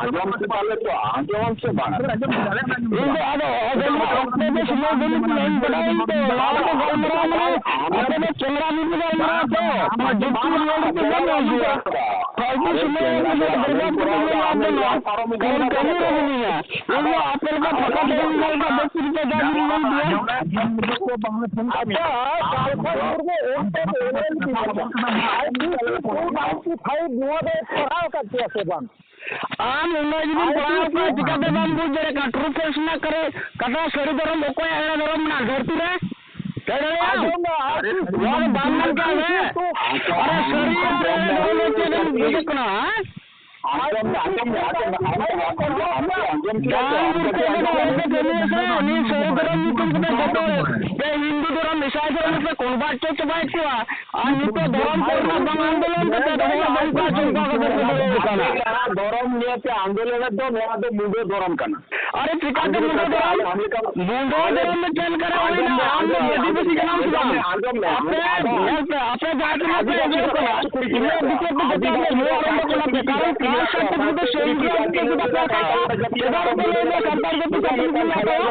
ᱟᱸᱡᱚᱢ ᱠᱮᱫᱟᱞᱮ ᱛᱚ, ᱟᱸᱡᱚᱢ ᱥᱮ ᱵᱟᱝ? ᱟᱸᱡᱚᱢ ᱠᱮᱫᱟᱞᱮ, ᱟᱸᱡᱚᱢ ᱠᱮᱫᱟ᱾ ᱤᱧ ᱫᱚ ᱟᱫᱚ ᱟᱸᱡᱚᱢ ᱚᱠᱛᱚ ᱫᱚ ᱥᱚᱢᱚᱭ ᱵᱟᱹᱱᱩᱜ ᱛᱤᱧᱟ, ᱤᱧ ᱵᱟᱰᱟᱭᱟᱹᱧ ᱛᱚ, ᱱᱚᱣᱟ ᱫᱚ ᱜᱟᱞᱢᱟᱨᱟᱣ ᱢᱟᱱᱮ ᱟᱯᱮ ᱫᱚ ᱠᱮᱢᱨᱟ ᱢᱤᱫ ᱯᱮ ᱜᱟᱞᱢᱟᱨᱟᱣᱟ ᱛᱚ, ᱱᱚᱣᱟ ᱡᱩᱠᱛᱤ ᱨᱤᱭᱮᱞ ᱨᱮ ᱵᱟᱝ ᱦᱤᱡᱩᱜᱼᱟ᱾ ᱯᱷᱟᱞᱛᱩ ᱥᱚᱢᱚᱭ ᱮᱢ ᱠᱟᱛᱮ ᱵᱮᱨᱵᱟᱫ ᱠᱟᱛᱮ ᱧᱮᱞ ᱟᱯᱮ ᱱᱚᱣᱟ᱾ ᱠᱟᱨᱚᱱ ᱠᱟᱹᱢᱤ ᱨᱮ ᱢᱤᱱᱟᱹᱧᱟ᱾ ᱤᱧ ᱫᱚ ᱟᱯᱮ ᱞᱮᱠᱟ ᱯᱷᱟᱸᱠᱟ ᱴᱟᱭᱤᱢ ᱧᱮᱞ ᱠᱟᱛᱮ ᱵᱮᱥ ᱠᱤᱪᱷᱩ ᱡᱟᱭᱜᱟ ᱨᱤᱧ ᱞᱟᱹᱭ ᱜᱮᱭᱟ᱾ ᱟᱪᱪᱷᱟ, ᱥᱟᱞᱠᱷᱟᱱ ᱢᱩᱨᱢᱩ ᱚᱞ ᱛᱮ ᱚᱞ ᱵᱤᱱ I P two ninety five ᱱᱚᱣᱟ ᱫᱚ ᱯᱟᱲᱦᱟᱣ ᱟᱠᱟᱫ ᱯᱮᱭᱟ ᱥᱮ ᱵᱟᱝ? ᱟᱢ ᱩᱱᱟᱹᱜ ᱡᱩᱫᱤᱢ ᱯᱟᱲᱦᱟᱣ ᱠᱚᱣᱟ, ᱪᱤᱠᱟᱹᱛᱮ ᱵᱟᱢ ᱵᱩᱡᱽ ᱫᱟᱲᱮᱭᱟᱜ ᱠᱟᱱᱟ? ᱴᱨᱩᱛᱷ ᱨᱮᱱᱟᱜ ᱠᱟᱨᱮ ᱠᱟᱛᱷᱟ, ᱥᱟᱹᱨᱤ ᱫᱷᱚᱨᱚᱢ ᱚᱠᱚᱭᱟᱜ ᱮᱲᱮ ᱫᱷᱚᱨᱚᱢ ᱢᱮᱱᱟᱜᱼᱟ ᱫᱷᱟᱹᱨᱛᱤ ᱨᱮ? ᱞᱟᱹᱭ ᱫᱟᱲᱮᱭᱟᱜ ᱟᱢ? ᱟᱸᱡᱚᱢ ᱢᱮ, ᱟᱨ ᱪᱮᱫ ᱱᱚᱣᱟ ᱫᱚ ᱵᱟᱢ ᱢᱮᱱ ᱠᱟᱜ ᱢᱮ? ᱟᱪᱪᱷᱟ, ᱟᱨᱮ ᱥᱟᱹᱨᱤ ᱟᱨ ᱮᱲᱮ ᱫᱷᱚᱨᱚᱢ ᱫᱚ ᱪᱮᱫ ᱮᱢ ᱵᱩᱡᱷᱟᱹᱜ ᱠᱟᱱᱟ, ᱦᱮᱸ? ᱟᱸᱡᱚᱢ ᱢᱮ, ᱟᱸᱡᱚᱢ ᱢᱮ, ᱟᱸᱡᱚᱢ ᱢᱮ, ᱟᱸᱡᱚᱢ ᱢᱮ, ᱟᱸᱡᱚᱢ ᱢᱮ, ᱟᱸᱡᱚᱢ ᱢᱮ᱾ ᱵᱟᱝ ᱵᱩᱡᱽ ᱠᱟᱛᱮ ᱫᱚ ᱚᱸᱰᱮ ᱠᱟᱹᱢᱤᱭᱟ ᱥᱮ, ᱩᱱᱤ ᱥᱟᱹᱨᱤ ᱫᱷᱚᱨᱚᱢ ᱧᱩᱛᱩᱢ ᱠᱟᱛᱮ ᱡᱚᱛᱚ ᱯᱮ ᱦᱤᱱᱫᱩ ᱫᱷᱚᱨᱚᱢ, ᱤᱥᱟᱭ ᱫᱷᱚᱨᱚᱢ ᱯᱮ convert ᱪᱚ ᱪᱟᱵᱟᱭᱮᱫ ᱠᱚᱣᱟ᱾ ᱟᱨ ᱱᱤᱛᱚᱜ ᱫᱷᱚᱨᱚᱢ ᱠᱚᱨᱮᱱᱟᱜ ᱵᱟᱝ ᱟᱱᱫᱳᱞᱚᱱ ᱠᱟᱛᱮ ᱦᱚᱲ ᱫᱚ ᱚᱱᱠᱟ ᱪᱚᱝᱠᱟ ᱠᱟᱛᱮ ᱠᱚ ᱫᱩᱲᱩᱵ ᱟᱠᱟᱱᱟ᱾ ᱟᱯᱮ ᱡᱟᱦᱟᱸ ᱫᱷᱚᱨᱚᱢ ᱱᱤᱭᱮ ᱯᱮ ᱟᱱᱫᱳᱞᱚᱱᱮᱫ ᱫᱚ, ᱱᱚᱣᱟ ᱫᱚ ᱢᱩᱰᱟᱹ ᱫᱷᱚᱨᱚᱢ ᱠᱟᱱᱟ᱾ ᱟᱨᱮ, ᱪᱤᱠᱟᱹᱛᱮ ᱟᱸᱡᱚᱢ ᱢᱩᱰᱟᱹ ᱢᱮ, ᱫᱷᱚᱨᱚᱢ? ᱟᱸᱡᱚᱢ ᱢᱮ᱾ ᱢᱩᱰᱟᱹ ᱫᱷᱚᱨᱚᱢ ᱫᱚ ᱪᱮᱫ ᱞᱮᱠᱟᱨᱮ ᱟᱸᱡᱚᱢ ᱦᱩᱭᱱᱟ? ᱢᱮ, ᱟᱢ ᱫᱚ ᱟᱸᱡᱚᱢ ᱢᱮ, ᱟᱹᱫᱤᱵᱟᱹᱥᱤ ᱠᱟᱱᱟᱢ ᱥᱮ ᱟᱸᱡᱚᱢ ᱢᱮ, ᱵᱟᱝ? ᱟᱸᱡᱚᱢ ᱢᱮ, ᱟᱯᱮ, ᱟᱸᱡᱚᱢ ᱢᱮ᱾ ᱧᱮᱞ ᱯᱮ, ᱟᱯᱮ ᱡᱟᱦᱟᱸ ᱛᱤᱱᱟᱹᱜ ᱯᱮ ᱟᱸᱡᱚᱢ ᱠᱟᱱᱟ, ᱤᱱᱟᱹ ᱵᱤᱪᱟᱹᱨ ᱫᱚ ᱡᱚᱛᱚ ᱟᱯᱮ ᱱᱚᱣᱟ ᱨᱮᱱ ᱫᱚ ᱠᱟᱱᱟ ᱯᱮ᱾ ᱠᱟᱨᱚᱱ caste certificate ᱫᱚ ᱥᱮ ᱤᱱᱠᱟᱹ ᱪᱮᱫᱟᱜ ᱯᱮ ᱦᱟᱛᱟᱣ ᱠᱟᱜᱼᱟ? ᱪᱮᱫᱟᱜ ᱯᱮ ᱞᱟᱹᱭ ᱫᱟ ᱥᱟᱱᱛᱟᱲ ᱡᱟᱹᱛᱤ certificate ᱢᱮᱱᱟᱜ ᱛᱟᱭᱟ?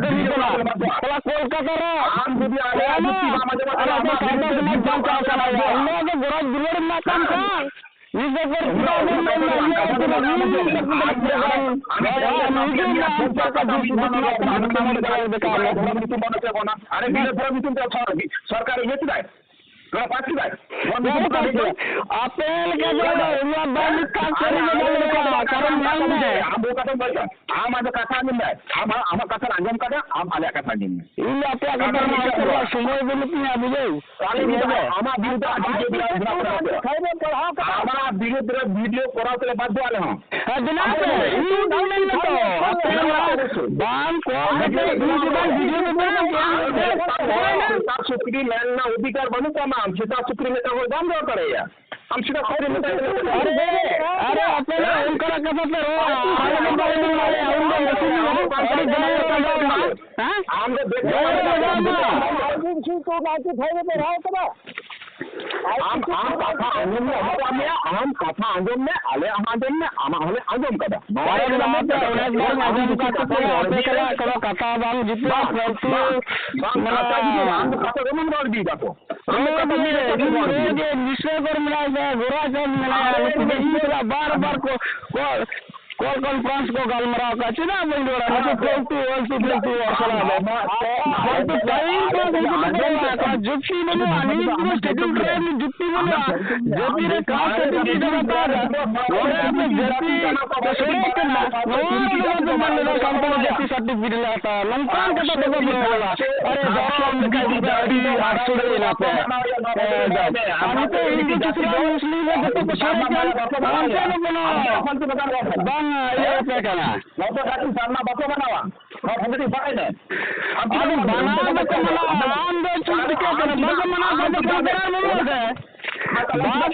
ᱠᱟᱹᱢᱤ ᱠᱟᱱᱟ᱾ ᱥᱟᱞᱟ ᱠᱳᱞᱠᱟᱛᱟ ᱨᱮ ᱟᱢ ᱡᱩᱫᱤ ᱟᱞᱮᱭᱟᱜ ᱟᱢ ᱡᱩᱠᱛᱤ ᱵᱟᱢ ᱟᱸᱡᱚᱢᱟ, ᱟᱨ ᱛᱟᱦᱞᱮ ᱟᱵᱚ ᱟᱢᱟᱜ ᱥᱟᱱᱛᱟᱲ ᱵᱤᱨᱩᱫᱷ ᱥᱚᱢᱟᱡᱽ ᱨᱮ ᱵᱟᱧᱪᱟᱣ ᱪᱟᱞᱟᱜ ᱦᱩᱭᱩᱜᱼᱟ᱾ ᱩᱱᱟᱹᱜ ᱜᱮ ᱜᱚᱨᱚᱡᱽ ᱫᱩᱞᱟᱹᱲ ᱢᱮᱱᱟᱜ ᱛᱟᱢ ᱠᱷᱟᱱ, ᱱᱤᱭᱩᱡᱽᱯᱮᱯᱟᱨ ᱪᱮᱫᱟᱜ ᱵᱟᱢ ᱧᱮᱞ ᱫᱟ? ᱱᱤᱭᱩᱡᱽᱯᱮᱯᱟᱨ ᱟᱢ ᱦᱤᱡᱩᱜ ᱢᱮ, ᱟᱢ ᱪᱮᱫ ᱞᱮᱠᱟ ᱡᱩᱠᱛᱤ ᱡᱩᱠᱛᱤ ᱢᱮᱱᱟᱜ ᱛᱟᱢᱟ? ᱟᱨᱮ, ᱵᱤᱨᱳᱫᱷ ᱫᱷᱚᱨᱚᱢ ᱧᱩᱛᱩᱢ ᱛᱮ ᱥᱚᱨᱠᱟᱨ ᱤᱭᱟᱹ ᱠᱮᱫᱟᱭ᱾ ᱱᱚᱣᱟ ᱯᱟᱥ ᱠᱮᱫᱟᱭ᱾ ᱱᱚᱣᱟ ᱧᱩᱛᱩᱢ ᱛᱮ ᱟᱯᱮ ᱞᱮᱠᱟ ᱫᱚ ᱱᱚᱣᱟ ᱵᱟᱝ ᱢᱤᱫᱴᱟᱝ ᱠᱟᱹᱢᱤ ᱫᱚ ᱵᱟᱝ ᱞᱮᱠᱟ, ᱠᱟᱨᱚᱱ ᱧᱮᱞ ᱢᱮ᱾ ᱟᱢ ᱵᱚᱦᱩ ᱠᱟᱛᱷᱟᱢ ᱞᱟᱹᱭ ᱠᱟᱜᱼᱟ᱾ ᱟᱢ ᱟᱢᱟᱜ ᱠᱟᱛᱷᱟ ᱟᱸᱡᱚᱢ ᱠᱟᱫᱟ, ᱟᱢ ᱟᱞᱮᱭᱟᱜ ᱠᱟᱛᱷᱟ ᱟᱸᱡᱚᱢ ᱢᱮ᱾ ᱤᱧ ᱫᱚ ᱟᱯᱮᱭᱟᱜ ᱠᱟᱛᱷᱟ ᱠᱟᱨᱚᱱ ᱨᱮᱱᱟᱜ ᱱᱤᱭᱟᱹ ᱩᱛᱛᱚᱨ ᱨᱮᱭᱟᱜ ᱥᱚᱢᱚᱭ ᱵᱟᱹᱱᱩᱜ ᱛᱤᱧᱟ, ᱵᱩᱡᱷᱟᱹᱣ᱾ ᱛᱟᱦᱞᱮ ᱤᱧ ᱫᱚ ᱟᱢᱟᱜ ᱵᱤᱨᱩᱫᱷ ᱨᱮ ᱟᱨ ᱵᱷᱤᱰᱤᱭᱳ ᱵᱮᱱᱟᱣ ᱯᱮ᱾ ᱟᱢᱟᱜ ᱵᱤᱨᱩᱫᱷ ᱨᱮ ᱵᱷᱤᱰᱤᱭᱳ ᱠᱚᱨᱟᱣ ᱛᱮᱞᱮ ᱵᱟᱫᱽᱫᱷᱚ ᱟᱞᱮ ᱦᱚᱸ᱾ ᱦᱮᱸ, ᱵᱮᱱᱟᱣ ᱯᱮ᱾ ᱤᱧ ᱫᱚ ᱢᱮᱱ ᱜᱮᱛᱚ, ᱟᱯᱮ ᱚᱱᱟ ᱵᱟᱝ ᱠᱚᱞ ᱠᱟᱛᱮ ᱤᱧ ᱫᱚ ᱵᱟᱝ ᱵᱷᱤᱰᱤᱭᱳ ᱯᱮ ᱵᱮᱱᱟᱣ ᱠᱮᱭᱟ᱾ ᱥᱮᱛᱟ ᱥᱩᱠᱨᱤ ᱢᱮᱱ ᱨᱮᱱᱟᱜ ᱚᱫᱷᱤᱠᱟᱨ ᱵᱟᱹᱱᱩᱜ ᱛᱟᱢᱟ᱾ ᱟᱢ ᱥᱮᱛᱟ ᱥᱩᱠᱨᱤ ᱢᱤᱫᱴᱟᱝ ᱦᱚᱲ ᱵᱟᱢ ᱨᱚᱲ ᱫᱟᱲᱮᱭᱟᱜᱼᱟ᱾ ᱟᱢ ᱥᱮᱛᱟ ᱥᱩᱠᱨᱤ ᱢᱮᱛᱟ ᱫᱮ᱾ ᱟᱨᱮ, ᱟᱨᱮ, ᱟᱯᱮ ᱫᱚ ᱚᱱᱠᱟᱱᱟᱜ ᱠᱟᱛᱷᱟ ᱯᱮ ᱨᱚᱲᱟ᱾ ᱟᱞᱮ ᱫᱚ ᱵᱟᱞᱮ ᱢᱮᱱ ᱫᱟᱲᱮᱭᱟᱜᱼᱟ᱾ ᱩᱱ ᱫᱚ ᱟᱹᱰᱤ ᱜᱟᱱ ᱨᱚᱲ ᱫᱚ ᱵᱟᱝ᱾ ᱦᱮᱸ? ᱟᱢ ᱫᱚ ᱫᱮᱠᱷ ᱜᱟᱱ ᱨᱚᱲ ᱫᱚ ᱵᱟᱝ᱾ ᱟᱢ, ᱟᱢ ᱠᱟᱛᱷᱟ ᱟᱸᱡᱚᱢ ᱢᱮ, ᱟᱢ ᱠᱟᱛᱷᱟ ᱟᱸᱡᱚᱢ ᱢᱮ, ᱟᱞᱮᱭᱟᱜ ᱦᱚᱸ ᱟᱸᱡᱚᱢ ᱢᱮ, ᱟᱢᱟᱜ ᱦᱚᱸᱞᱮ ᱟᱸᱡᱚᱢ ᱠᱟᱫᱟ᱾ ᱱᱚᱣᱟ ᱟᱨᱮ ᱨᱮ ᱱᱚᱣᱟ ᱢᱟ ᱫᱚ ᱯᱮ ᱚᱱᱮᱠ ᱵᱟᱨ ᱟᱢ ᱟᱸᱡᱚᱢ ᱡᱩᱫᱤ ᱠᱟᱜ ᱠᱟᱛᱷᱟᱢ ᱛᱟᱯᱮ, ᱨᱚᱲ ᱟᱯᱮ ᱤᱫᱤᱭᱟ, ᱥᱟᱞᱟᱜ ᱠᱳᱱᱳ ᱠᱟᱛᱷᱟ ᱵᱟᱝ ᱡᱩᱛᱩᱜᱼᱟ, ᱵᱟᱝ, ᱯᱷᱟᱞᱛᱩ ᱵᱟᱝ, ᱵᱟᱝ, ᱢᱟᱱᱮ ᱠᱟᱛᱷᱟ ᱡᱩᱫᱤ ᱵᱟᱝ, ᱠᱟᱛᱷᱟ ᱫᱚ ᱵᱟᱢ ᱨᱚᱲ ᱤᱫᱤᱭ ᱫᱟ ᱛᱚ᱾ ᱟᱢ ᱫᱚ ᱨᱚᱲ ᱠᱟᱛᱷᱟ ᱢᱮ, ᱡᱩᱫᱤ ᱵᱟᱢ ᱤᱧ ᱨᱚᱲ ᱨᱚᱲ ᱤᱫᱤᱭᱟ᱾ ᱜᱮ, ᱱᱤᱥᱲᱟᱹ ᱠᱚᱨᱮ ᱢᱮᱱᱟᱭᱟ, ᱜᱳᱨᱟ ᱪᱟᱸᱫᱽ ᱢᱮᱱᱟᱭᱟ, ᱟᱨᱮ ᱱᱩᱠᱩ ᱫᱚ ᱤᱧ ᱱᱤᱥᱲᱟᱹ ᱥᱟᱞᱟᱜ ᱵᱟᱨ ᱵᱟᱨ ᱠᱚ, ᱠᱚ ᱠᱚᱞ ᱠᱚᱱᱯᱷᱟᱨᱮᱱᱥ ᱠᱚ ᱜᱟᱞᱢᱟᱨᱟᱣ ᱠᱟᱜᱼᱟ᱾ ᱪᱮᱫᱟᱜ ᱵᱟᱹᱧ ᱨᱚᱲᱟ? ᱱᱩᱠᱩ ᱯᱷᱟᱞᱛᱩ ᱟᱞᱛᱩ ᱯᱷᱟᱞᱛᱩ ᱦᱚᱲ ᱥᱟᱞᱟᱜ ᱫᱚ᱾ ᱯᱷᱟᱞᱛᱩ ᱴᱟᱭᱤᱢ ᱯᱟᱥ ᱩᱱᱠᱩ ᱫᱚᱠᱚ ᱨᱚᱲᱟ᱾ ᱡᱩᱠᱛᱤ ᱵᱟᱹᱱᱩᱜᱼᱟ᱾ ᱱᱤᱛ ᱫᱚ ᱥᱮᱰᱩᱞ ᱴᱨᱟᱭᱤᱵ ᱨᱮ ᱡᱩᱠᱛᱤ ᱵᱟᱹᱱᱩᱜᱼᱟ᱾ ᱡᱟᱹᱛᱤ ᱨᱮ ᱠᱟᱥᱴ ᱥᱟᱨᱴᱤᱯᱷᱤᱠᱮᱴ ᱮᱢ ᱦᱟᱛᱟᱣ ᱮᱫᱟ᱾ ᱱᱚᱰᱮ ᱟᱯᱮ ᱡᱟᱹᱛᱤ ᱯᱮ ᱥᱚᱲᱮ ᱠᱟᱱᱟ᱾ ᱱᱚᱣᱟ ᱨᱮ ᱵᱟᱯᱮ ᱢᱮᱱ ᱞᱮᱫᱟ ᱥᱟᱱᱛᱟᱲ ᱡᱟᱹᱛᱤ ᱥᱟᱨᱴᱤᱯᱷᱤᱠᱮᱴ ᱞᱮ ᱦᱟᱛᱟᱣᱟ᱾ ᱱᱚᱝᱠᱟᱱ ᱠᱟᱛᱷᱟ ᱫᱚ ᱵᱟᱯᱮ ᱨᱚᱲᱟ᱾ ᱟᱨᱮ ᱫᱷᱚᱨᱚᱢ ᱞᱮᱠᱟ ᱡᱩᱫᱤ ᱟᱹᱰᱤ ᱟᱴ ᱥᱚᱲᱮ ᱮᱱᱟ ᱯᱮ᱾ ᱟᱨ ᱱᱤᱛᱚᱜ ᱦᱤᱱᱫᱩ ᱠᱷᱨᱤᱥᱴᱟᱱ ᱢᱩᱥᱞᱤᱢ ᱨᱮ ᱡᱚᱛᱚ ᱠᱚ ᱥᱚᱲᱮ ᱠᱟᱱ᱾ ᱚᱱᱛᱮ ᱫᱚ ᱠᱳᱱᱳ ᱵᱟᱝ ᱤᱭᱟᱹ ᱯᱮ ᱠᱟᱱᱟ᱾ ᱱᱚᱣᱟ ᱫᱚ ᱠᱟᱹᱴᱤᱡ ᱥᱟᱨᱱᱟ ᱵᱟᱠᱚ ᱢᱟᱱᱟᱣᱟ᱾ ᱱᱚᱣᱟ ᱠᱷᱟᱹᱛᱤᱨ ᱛᱮ ᱵᱟᱭ ᱢᱮ᱾ ᱟᱢ ᱟᱫᱚ ᱪᱮᱫᱟᱜ ᱢᱟᱱᱟᱣ ᱵᱟᱠᱚ ᱢᱟᱱᱟᱣᱟ? ᱟᱢ ᱫᱚ ᱪᱮᱫ ᱪᱤᱠᱟᱹ ᱠᱟᱱᱟ? ᱵᱟᱠᱚ ᱢᱟᱱᱟᱣ ᱠᱷᱟᱱ ᱫᱚ ᱠᱳᱱᱳ ᱵᱮᱲᱟ ᱵᱟᱹᱱᱩᱜᱼᱟ ᱥᱮ? ᱵᱟᱠᱚ ᱢᱟᱱᱟᱣ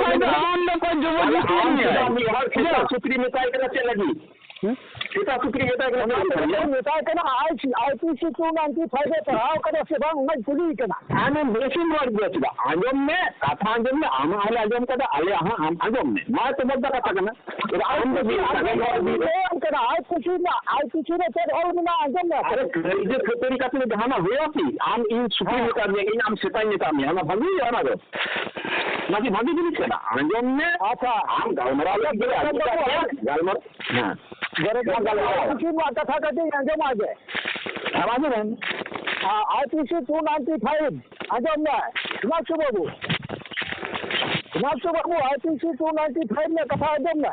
ᱠᱷᱟᱱ ᱫᱚ ᱟᱢ ᱫᱚ ᱚᱠᱚᱭ ᱡᱚᱵᱚᱨᱫᱚᱥᱛᱤ ᱟᱢ ᱢᱮᱭᱟᱭ? ᱪᱮᱫᱟᱜ ᱩᱱᱤ ᱦᱚᱲ ᱥᱮᱛᱟ ᱥᱩᱠᱨᱤ ᱢᱮᱛᱟᱭ ᱠᱟᱱᱟ ᱪᱮᱫ ᱞᱟᱹᱜᱤᱫ? ᱦᱮᱸ? ᱥᱮᱛᱟ ᱥᱩᱠᱨᱤ ᱢᱮᱛᱟᱭ ᱠᱟᱱᱟ ᱪᱮᱫ ᱞᱟᱹᱜᱤᱫ? ᱢᱮᱛᱟᱭ ᱠᱟᱱᱟ, I see, I P C two ninety five ᱮ ᱯᱟᱲᱦᱟᱣ ᱠᱟᱫᱟ ᱥᱮ ᱵᱟᱝ, ᱚᱱᱟᱧ ᱠᱩᱞᱤᱭᱮ ᱠᱟᱱᱟ᱾ ᱟᱢᱮᱢ ᱵᱮᱥᱮᱢ ᱨᱚᱲ ᱜᱮᱭᱟ ᱪᱮᱫᱟᱜ? ᱟᱸᱡᱚᱢ ᱢᱮ, ᱠᱟᱛᱷᱟ ᱟᱸᱡᱚᱢ ᱢᱮ, ᱟᱢᱟᱜ ᱦᱚᱸᱞᱮ ᱟᱸᱡᱚᱢ ᱠᱟᱫᱟ, ᱟᱞᱮᱭᱟᱜ ᱦᱚᱸ ᱟᱢ ᱟᱸᱡᱚᱢ ᱢᱮ᱾ ᱱᱚᱣᱟ ᱛᱚ ᱢᱚᱡᱽ ᱠᱟᱛᱷᱟ ᱠᱟᱱᱟ᱾ ᱪᱮᱫᱟᱜ ᱟᱢ ᱫᱚ ᱪᱮᱫ ᱞᱮᱠᱟ ᱟᱸᱡᱚᱢ ᱨᱚᱲ ᱢᱮ, ᱤᱫᱤᱭᱮᱫᱟ? ᱞᱟᱹᱭᱟᱢ ᱠᱟᱱᱟ, ᱟᱭ ᱯᱤ ᱥᱤ ᱨᱮᱱᱟᱜ, ᱟᱭ ᱯᱤ ᱥᱤ ᱨᱮ ᱪᱮᱫ ᱚᱞ ᱢᱮᱱᱟᱜᱼᱟ, ᱟᱸᱡᱚᱢ ᱢᱮ᱾ ᱟᱨᱮ, ᱠᱟᱹᱭᱡᱟᱹ ᱠᱷᱟᱹᱯᱟᱹᱨᱤ ᱠᱟᱛᱮ ᱫᱚ ᱡᱟᱦᱟᱱᱟᱜ ᱦᱩᱭᱩᱜᱼᱟ ᱠᱤ? ᱟᱢ ᱤᱧ ᱥᱩᱠᱨᱤ ᱦᱮᱸ᱾ ᱢᱮᱛᱟᱫ ᱢᱮᱭᱟ, ᱤᱧ ᱟᱢ ᱥᱮᱛᱟᱧ ᱢᱮᱛᱟᱫ ᱢᱮᱭᱟ, ᱚᱱᱟ ᱵᱷᱟᱜᱤ ᱦᱩᱭᱩᱜᱼᱟ ᱚᱱᱟ ᱫᱚ? ᱚᱱᱟ ᱠᱤ ᱵᱷᱟᱜᱤ ᱡᱤᱱᱤᱥ ᱠᱟᱱᱟ? ᱟᱸᱡᱚᱢ ᱢᱮ᱾ ᱟᱪᱪᱷᱟ᱾ ᱟᱢ ᱜᱟᱞᱢᱟᱨᱟᱣ ᱞᱟᱹᱜᱤᱫ ᱟᱹᱰᱤ ᱠᱟᱛᱮ ᱜᱟᱞᱢᱟᱨᱟᱣ᱾ ᱦᱮᱸ᱾ ᱜᱚᱨᱚᱡᱽ ᱢᱟ ᱜᱟᱞᱢᱟᱨᱟᱣ᱾ ᱠᱤᱪᱷᱩ ᱱᱚᱣᱟ ᱠᱟᱛᱷᱟ ᱠᱟᱹᱴᱤᱡ ᱟᱸᱡᱚᱢᱟ ᱡᱮ᱾ ᱦᱮᱸ, ᱢᱟ ᱟᱸᱡᱚᱢ ᱢᱮ᱾ ᱟᱨ I P C two ninety five, ᱟᱸᱡᱚᱢ ᱢᱮ, ᱦᱤᱢᱟᱝᱥᱩ ᱵᱟᱹᱵᱩ᱾ ᱦᱤᱢᱟᱝᱥᱩ ᱵᱟᱹᱵᱩ, I P C two ninety five ᱨᱮᱱᱟᱜ ᱠᱟᱛᱷᱟ ᱟᱸᱡᱚᱢ ᱢᱮ᱾